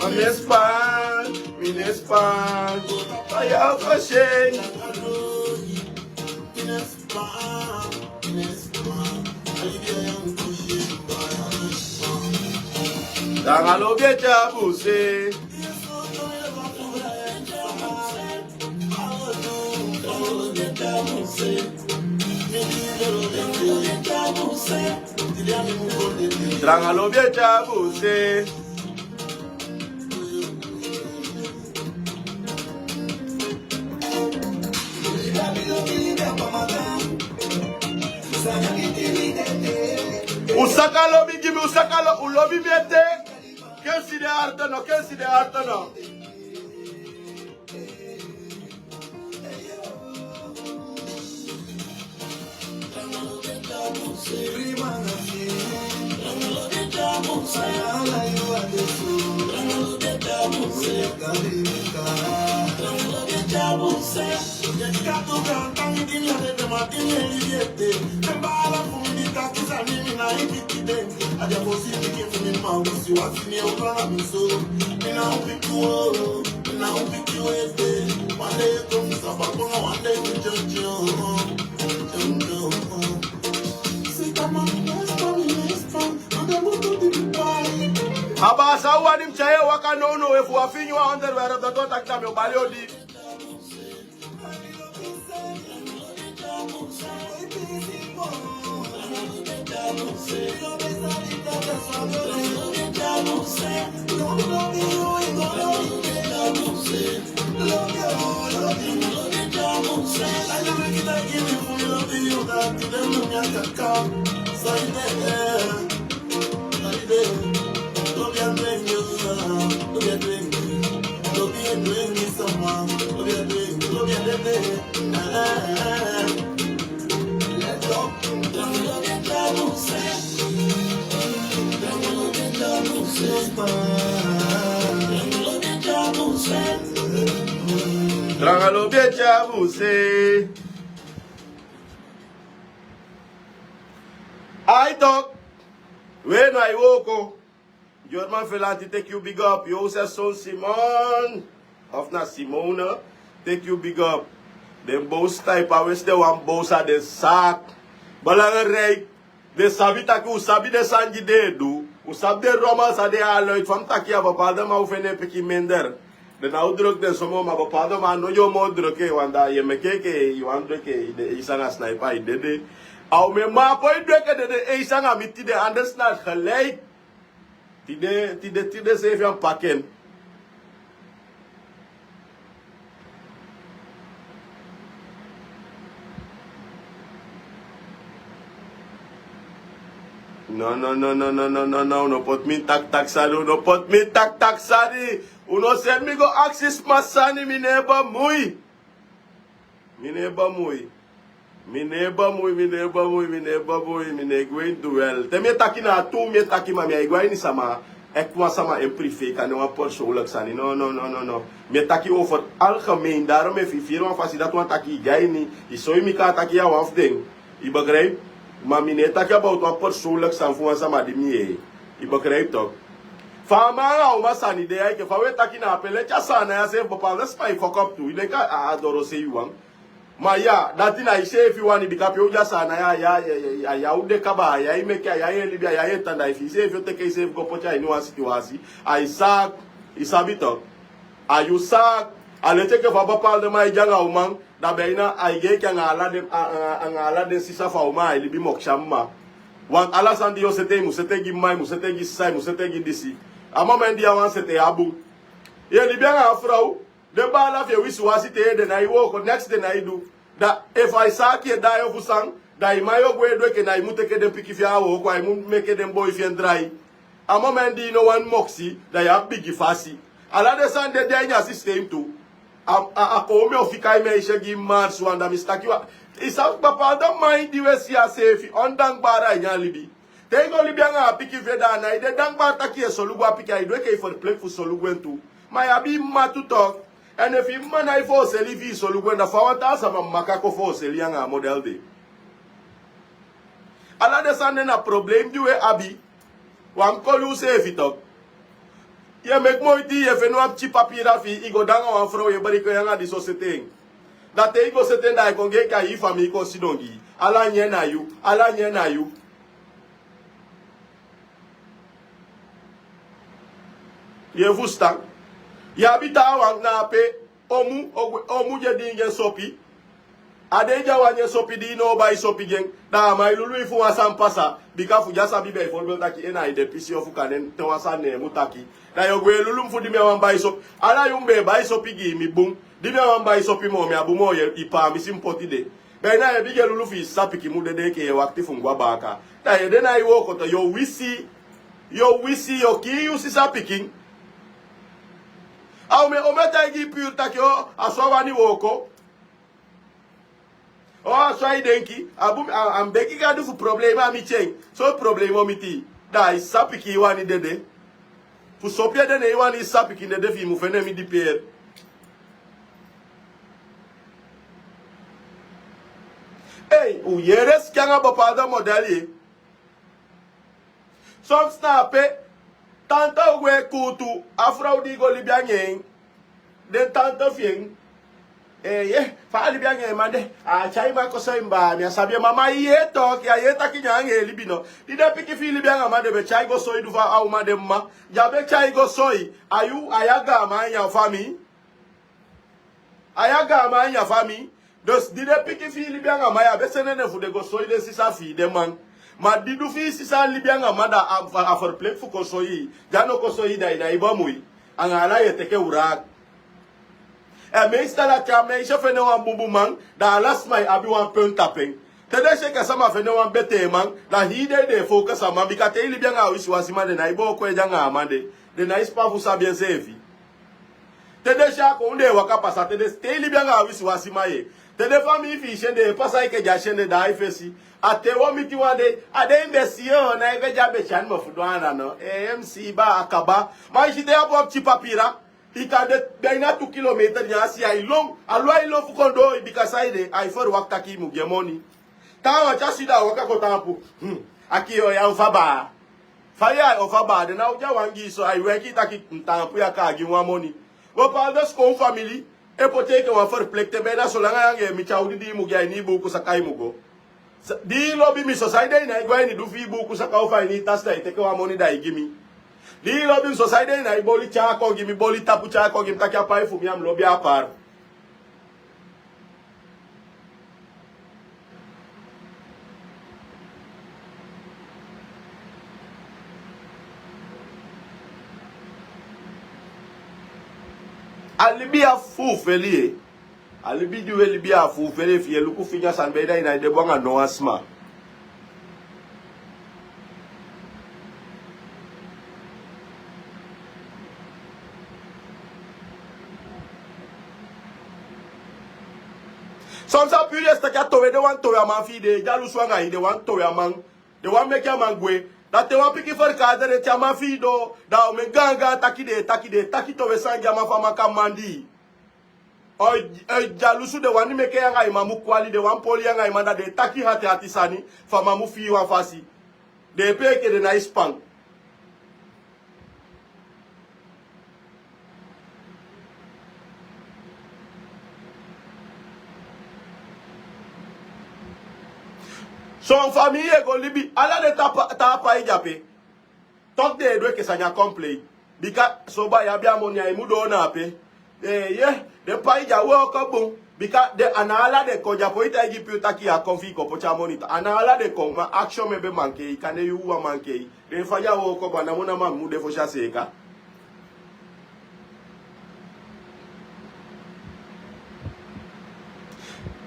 Mi nespan, mi nespan. Aya fashion. Tranga lobi e tyabuse. Tranga lobi e tyabuse. Un saka lobi gi mi, un saka lo-, un lobi mi ete. Ken si de arto no, ken si de arto no. Aba, san u wani mi tyai e waka nownow, efu wan fini wan onderwerp, dati o taki na mi o bali odi. Tranga lobi e tyabuse. Ai tok. We no ai woko. Jorman Felanti, take you big up. Yo, se son Simon. Of na Simone. Take you big up. Den boos type a west de wan boos a den zaak. Belangrijk. Den sabi taki u sabi den sani di den e du. U sabi den rommel san den e hali uit. Fa mi taki a bepaalde man u fende en pikin minder. Den na o druk den somo ma bepaalde man no yu o moo druk en wan da yu e meke enke yu wani druk en yu de eisi anga sniper yu dede. A o men man a poi druk en dede eisi anga mi tide anders na gelijk. Tide tide tide seefi a mi paki en. No no no no no no no no un no poti mi ini taki taki sani un no poti mi ini taki taki sani. Un no seni mi go aksi sma sani mi no e bemui. Mi no e bemui. Mi no e bemui mi no e bemui mi no e bemui mi no e gwe ini duel te mi e taki na a tu mi e taki ma mi ai gwe a ini sama. Ekti wan sama en prive kande wan persoonlik sani no no no no no. Mi e taki over algemeen darom efu yu firi wan fasi dati wan taki yu gi a ini. Yu soi mi kon a taki yu a wan fu den. Yu begrijp? Ma mi no e taki about wan persoonlik sani fu wan sama di mi yee. Yu begrijp tok? Fa a man anga a uman sani de ya enke fa un e taki na ape leti a saana ya seefi bepaalde sma e fokop tu yu denki a dorosei wan. Ma ya dati na iseefi wani bika pe un de a saana ya a ya un de kaba a ya e meke a ya e libi a ya e tan da efu iseefi o teke iseefi go poti a ini wan situwasi. A i saak. I sabi tok? A yu saak. A leti enke fa bepaalde man e de anga uman. Da ben a ini a e gi enke anga ala den sisa fu a uman a e libi moksi a mma. Want ala sani di yu o sete i mu sete gi mma i mu sete gi sisa i mu sete gi disi. A moment di yu a wani sete yu a bun. Yu e libi anga a frow. Den baala fu yu e wisiwasi te yu ede na i wooko neks den na i du. Da efu a i saaki e daai ofu san da i man yu o gwe e du enke na i mu teke den pikin fi en a wooko a i mu meke den boi fi en drai. A moment di i no wani moksi da yu abi bigi fasi. Ala den sani de de a ini a sistem tu. A kownu mi o fika i mi e si e gi i mma arsu anda mi si taki wan. I sabi bepaalde man di we si a seefi ondankbari a ini a libi. Te i go libi anga a pikin fi en da a na i de dankbari taki yu e solugu a pikin a i du enke i ferplek fu solugu en tu. Ma yu abi i mma tu tok. Èn efu i mma na i fooseli fi i solugu en da fa wan taa sama mma kan kon fooseli yu anga a model de. Ala den sani de na problem di we abi. Wan koli useefi tok. Yu e meki moiti yu e feni wan pikin papira fi i i go de anga wan frow yu e breke en anga di so sete en. Da te i go sete en da a e kon gi enke a hii famii kon sidon gi i. Ala nyen na yu. Ala nyen na yu. Yu e fusutan? Yu abi taawan na ape. Omu di e diingi en sopi. A dei di a wani en sopi di i no o bai sopi gi en. Da a man e lulu i fu wan sani pasa. Bika fu di a sabi ben e folbel taki en na i de pisi ofu kande te wan sani ne en mu taki. Da yu o gwe e lulu mi fu di mi a wani bai sopi. Ala yu mi ben e bai sopi gi i mi bun. Di mi a wani bai sopi moo mi a bun moo yu e paamisi mi poti de. Ben na yu e bigin e lulu fu i sisa pikin mu dede enke yu e wakti fu mi go a baaka. Da yu ede na i wooko to yu o wisi. Yu o wisi yu o kii yu sisa pikin. A o mi e taigi i puru taki a so a wani wooko. O a so a i denki. A bun a mi begi gadu fu problema a miti en. Sortu problema o miti i? Da a i sisa pikin i wani dede. Fu sopi ede ne i wani i sisa pikin dede fi i mu fende mi dipeer. Ei un yere siki anga bepaalde model ye. Soms na ape tanta o gwe kuutu. A frow di i go libi anga en den tanta fi en. Fa a libi anga en man de a tyai man kon soi mi baa mi a sabi en mama i yee toki a yee taki nyan anga en libi no? Di den pikin fi i libi anga man den be tyai go soi du fu a uman den mma. Di a be tyai go soi a yu a yu a gaaman a nyan famii. A yu a gaaman a nyan famii. Dus di den pikin fi i libi anga man ya a be sende den fu den go soi den sisa fi i den man. Ma di du fi i sisa libi anga man da a ferplek fu kon soi i. Di a no kon soi i da i na i bamui. Anga ala yu e teke wraak. Èn meistal a te a meisi e fende wan bunbun man da ala sma e abi wan pun tapu en. Te den si enke a sama fende wan betee man da hii dei den e fowkes a man bika te i libi anga a wisiwasi man den na i booko ede anga a man de. Den na i spa fu sabi enseefi. Te den si a kon, den e waka pasa, te den si te i libi anga a wisiwasi man ye. Te den famii fi i si en, den e pasa enke di a si en, den daai fesi. A te wi o miti wan dei, a dei mi be si yu, na i be de a be tyari mi mofu du ana no. Ee, mi si i baa, a kaba. Ma i si te i abi wan pikin papira, i kan de, be na tu kilometer, nyan si ai lon. A lon ai lon fu kon doo i, bika saide, ai ferwakti taki i mu gi en moni. Taawan tyari sida waka kon taampu. Hmm. A kii yu, ya ofa baa. Fa yu e ofa baa, den na o de a wan gi i so, ai weki taki mi taampu ya, kaa gi mi wan moni. Wi o paati den sikownu famili, e poti en enke wan ferplekte, be na solanga yu anga en miti a odi di i mu gi a ini i buuku saka i mu go. Sa-, di i lobi mi so, saide i nái go a ini du fi i buuku saka ofu a ini i tasi da i teke wan moni da i gi mi? Di i lobi mi so, saide i nái boli tyai kon gi mi, boli tapu tyai kon gi mi taki a pai fu mi, a mi lobi a par. A libi ya fu feli, e. A libi di wi e libi ya fu feli, efu yu e luku finga sani be, da i nái de bun anga no wan sma. Son sani puru e si taki a towe, den wani towe a man fi i, den e dyalusu anga i, den wani towe a man, den wani meke a man gwe. Da te wan pikin ferkadere te a man fi i doo, da omen gaangaan taki den e taki, den e taki towe sani gi a man fu a man kan mandi i. Ai, ai dyalusu, den wani meke yu anga i man mu kwali, den wani poli yu anga i man, da den e taki hati hati sani fu a man mu fii wan fasi. Den e pee enke den nái span. Son famii e go libi, ala den taa pai de ape. Toku den e du enke sani a kon plei. Bika so baa, yu abi a moni, ai mu doo na ape. Ee, ye, den pai de a wooko bun. Bika den, a na ala den kon, di a poi taigi i puu taki yu á kon fi i kon poti a moni. A na ala den kon, ma akisi omen be mankei, kande yu wan mankei. Den fa di a wooko bun, a namo namo a mu de fosi a seeka.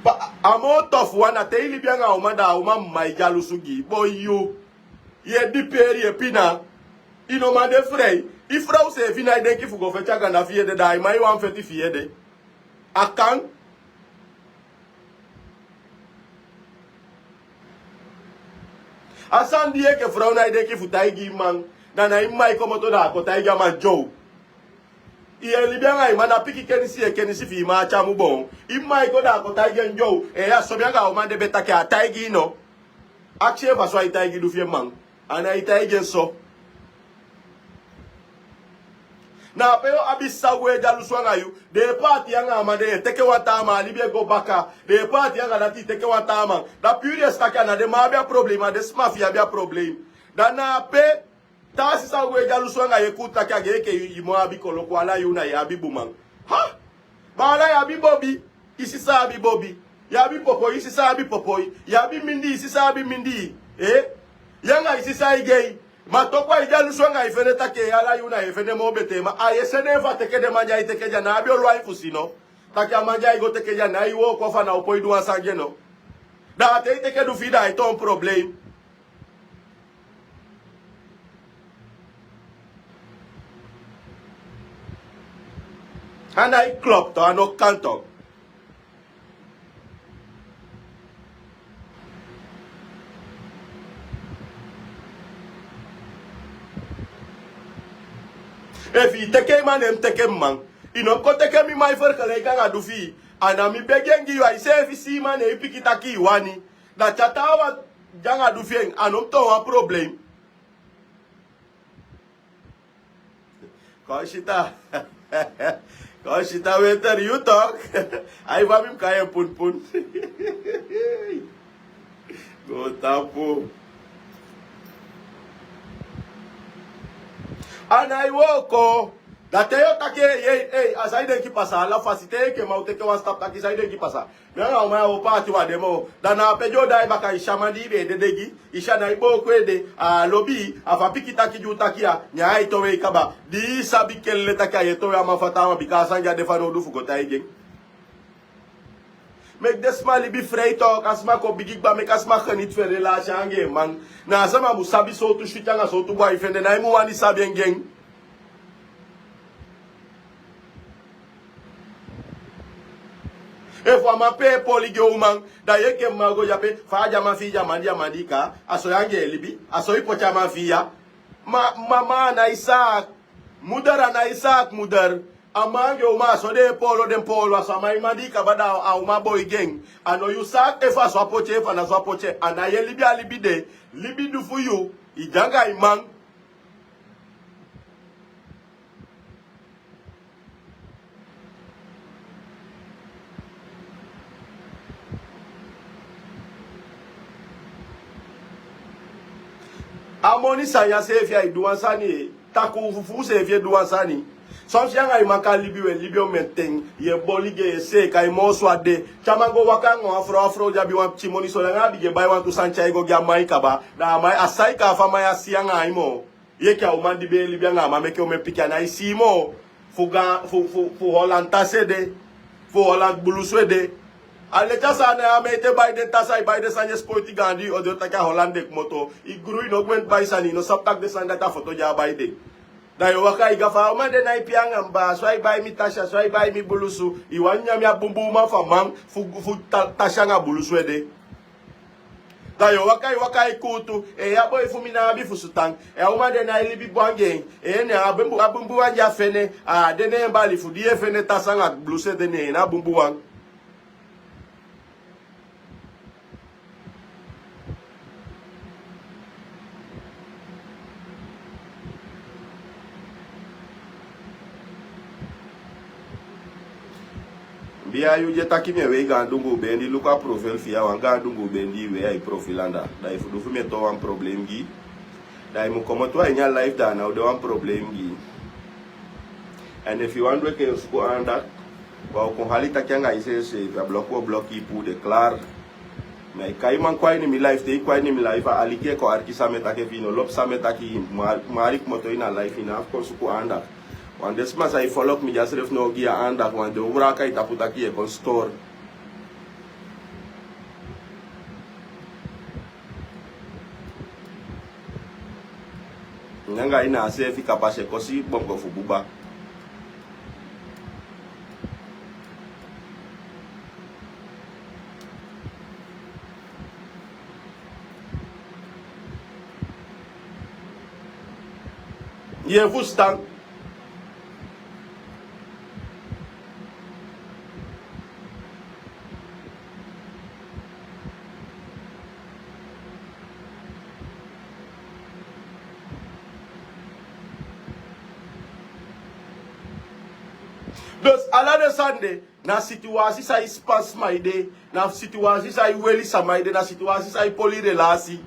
Pa, a moo tofu wan na te i libi anga a uman, da a uman mu man e dyalusu gi i. Boi yu. Yu e dipeeri, yu e pina. I no man de frei. I frow seefi nái denki fu go feti a ganda fi i ede, da ai man i wan feti fi i ede. A kan. A sani di yu enke frow nái denki fu taigi i man, da na i man e komoto da a kon taigi a man dyow. I e libi anga i man, na pikin kenisi yu e kenisi fi i man ati a mu boon. I man e kon da a kon taigi en dyow. Ee, a so mi anga a uman de be taki a taigi i no. Akisi en fa so ai taigi du fi en man. A nái taigi en so. Na ape yu o abi sisa gwe e dyalusu anga yu. Den e paati anga a man, den e teke wan taa man, a libi e go baka. Den e paati anga dati, teke wan taa man. Da puru yu e si taki a na den man abi a problem, a den sma fi i abi a problem. Da na ape taa sisa gwe e dyalusu anga yu, e kuutu taki a gei enke yu, yu mu abi koloku, ala yu na yu abi buman. Ha! Baala, yu abi bobi, i sisa abi bobi. Yu abi popoi, i sisa abi popoi. Yu abi mindii, i sisa abi mindii. Ee? Yu anga i sisa e gei. Ma toku ai dyalusu anga i fende taki ala yu na yu e fende moo betee. Ma ai e sende en fu a teke den man di ai teke de, a ná abi olo a i fu si no. Taki a man di ai go teke de a nái wooko, fu a ná o poi du wan sani gi en no. Da a te i teke du fi i, da ai toon problem. A nái klop to, a no kan to. Efu i teke i man, ne mi teke mi man. I no mu kon teke mi man e ferkeleiki anga du fi i. A na mi begi en gi yu, a iseefi si i man, ne i piki taki i wani. Da te a taawan de anga du fi en, a no mu toon wan problem. Kon sita. Kon sita, weter yu tok. Ai, fa mi mu kai en punpun. Go tapu. A nái wooko. Da te yu o taki, ei, ei, a san i denki pasa, ala fasi te yu enke man o teke wan stap taki san i denki pasa. Mi anga a uman ya o paati wan de moo. Da na ape di o daai baka, i si a man di i be e dede gi, i si a nái booko ede, a lobi i, a fu a piki taki di u taki ya, ne ai towe i kaba. Di i sabi kelle taki ai e towe a man fu a taawan, bika a sani di a de fanowdu fu go taigi en. Meki den sma libi frei tok, a sma kon bigi kba, meki a sma geniti fu en relasi anga en man. Na a sama mu sabi sowtu switi anga sowtu bun ai fende, nái mu wani sabi en gi en. Efu a man pee poli gi uman, da yu enke mma go de ape, fa a de a man fi yu, de a man, de a man di kaa, a so yu anga en e libi, a so yu poti a man fi yu ya. Ma, ma, ma, a nái saak. Moeder, a nái saak, moeder. A man anga en uman, a so den e poolo, den poolo, a so a man e man di kaba, da a uman boi gi en. A no yu saak efu a so a poti en, efu a ná so a poti en. A nái e libi a libi de, libi du fu yu, i de anga i man. A moni sani ya seefi ai du wan sani, e. Takuu fu fu seefi e du wan sani. Son fu yu anga i man kan libi, wi e libi omen ten, yu e boli gi en, yu e seeka en moo so a de. Te a man go waka anga wan frow, a frow di abi wan pikin moni, solanga a bigin e bai wantu sani tyai go gi a man kaba, da a man, a sai kaba fu a man ya si anga en moo. Yu enke a uman di be e libi anga a man meke omen pikin, a nái si yu moo. Fu gaan, fu, fu, fu Holland tasi ede, fu Holland bulusu ede. A leti a sani ya, a man ete bai den tasi, ai bai den sani, e spoiti gaandi, yu o de o taki a Holland den komoto. I gru, i no gwenti bai sani, i no sabi taki den sani dati a foto di a bai den. Da yu o waka e gafa, a uman de nái pee anga mi baa, so ai bai mi tasi, so ai bai mi bulusu. I wani nyan mi a bunbun uman fu a man, fu, fu ta-, tasi anga bulusu ede. Da yu o waka, yu waka e kuutu, e, a boi fu mi ná abi fu sutan. E, a uman de nái libi bun anga en. E, ne a bunbun, a bunbun wan di a fende, a de ne en bali fu di e fende tasi anga bulusu ede, ne en na bunbun wan. Bia, yu di e taki mi e wei gaan dunguu beendi, luku a profil fi yu, a wan gaan dunguu beendi i wei a i profil anda. Da i fu du fu mi e toon wan problem gi i. Da i mu komoto a ini a live, da a ná o de wan problem gi i. En efu i wani du enke yu o suku aandacht, wan o kon hali taki anga i seefi seefi, a bloki o bloki i puu de klaar. Ma i kai man kon a ini mi live, te i kon a ini mi live, a aliki e kon aliki san mi e taki, efu i no lobi san mi e taki, i mu hali komoto ini a live, i ná abi kon suku aandacht. Wan den sma san e folok mi, den srefi no o gi yu aandacht, wan den o wraka i tapu taki yu e kon stori. Nanga ini a seefi kapase kosi bongo fu buba. Yu e fusutan? Dus ala den sani de na situwasi san e span sma ede, na situwasi san e weli sama ede, na situwasi san e poli relasi.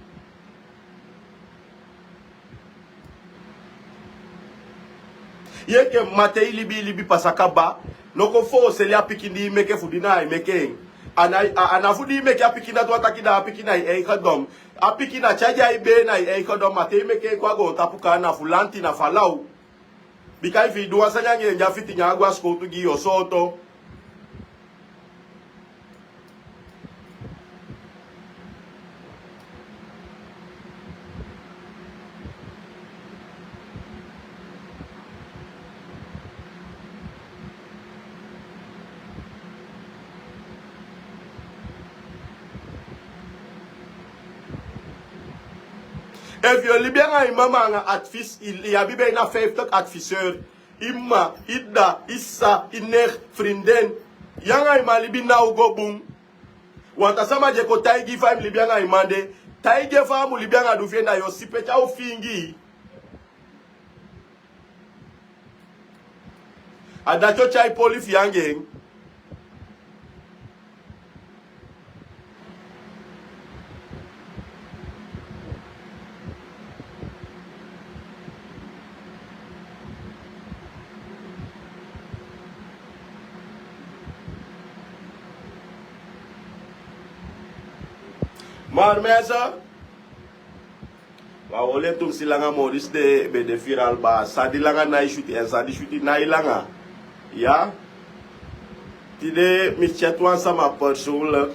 Yu enke mma, te i libi, i libi pasa kaba, no kon fooseli a pikin di i meke fu di na i meke en. A na, a, a na fu di i meke a pikin dati, wan taki da a pikin na i eigendom. A pikin na tyai di a i bee na i eigendom, ma te i meke en kon a goontapu kaa, na fu lanti, na fu a law. Bika efu i du wan sani anga en, di a fiti nyan a go a sikowtu gi i, o sooto. Efu yu o libi anga i mama anga advis, i, i abi bijna vijftig adviseur. I mma, i dda, i sisa, i nicht, vriendin. Yu anga i man libi, na o go bun. Wan taa sama di e kon taigi i fa i mu libi anga i man de, taigi en fa a mu libi anga du fi en, da yu o si pe a o fiingi. A dati o tyai poli fi yu anga en. Maar mensen, wan holi en tumsi langa moo, disi de be de viral baa. San di langa nái switi, en san di switi nái langa. Ya. Tide mi chat wan sama persoonlijk.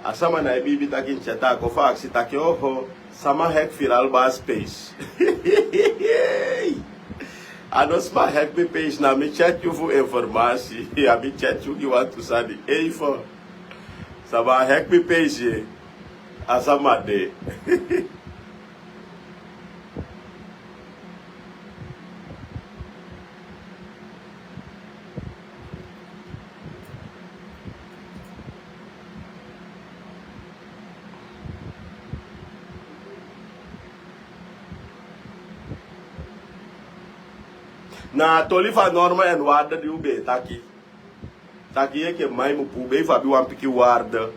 A sama nái biibi taki mi chat en, a kon fu aksi taki: oho, sama hek viral baa space. A no sma hek mi peisi, na mi chat yu fu informasi. A mi chat yu gi wantu sani eifen. Sama hek mi peisi, a sama de. Na a toli fu a norma èn warde di un be e taki. Taki yu enke man yu mu puru, ben yu fu abi wan pikin warde.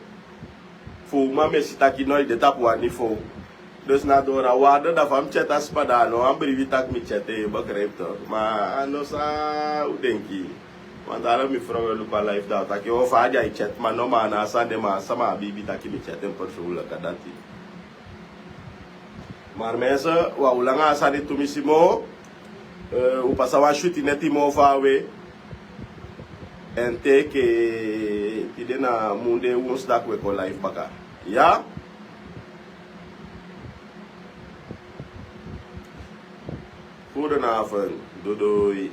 Fu uman mu e si taki no, yu de tapu wan nivo. Dus na doro a warde, da fa mi tyeti a sma, da a no wan bribi taki mi tyeti en, yu begrijp toch. Ma a no san un denki. Want ala mi frow e luku a live, da a o taki o fa a de a e tyeti, ma no, ma a no a sani de, ma a sama abi taki mi tyeti en persoonlijk, a dati. Maar mensen, wi o langa a sani tumisi moo. Eh, un pasa wan switi neti moo faawe. En te enke tide na munde, wonsdag wi e kon live baka. Ya? Goedenavond. Doei, doei.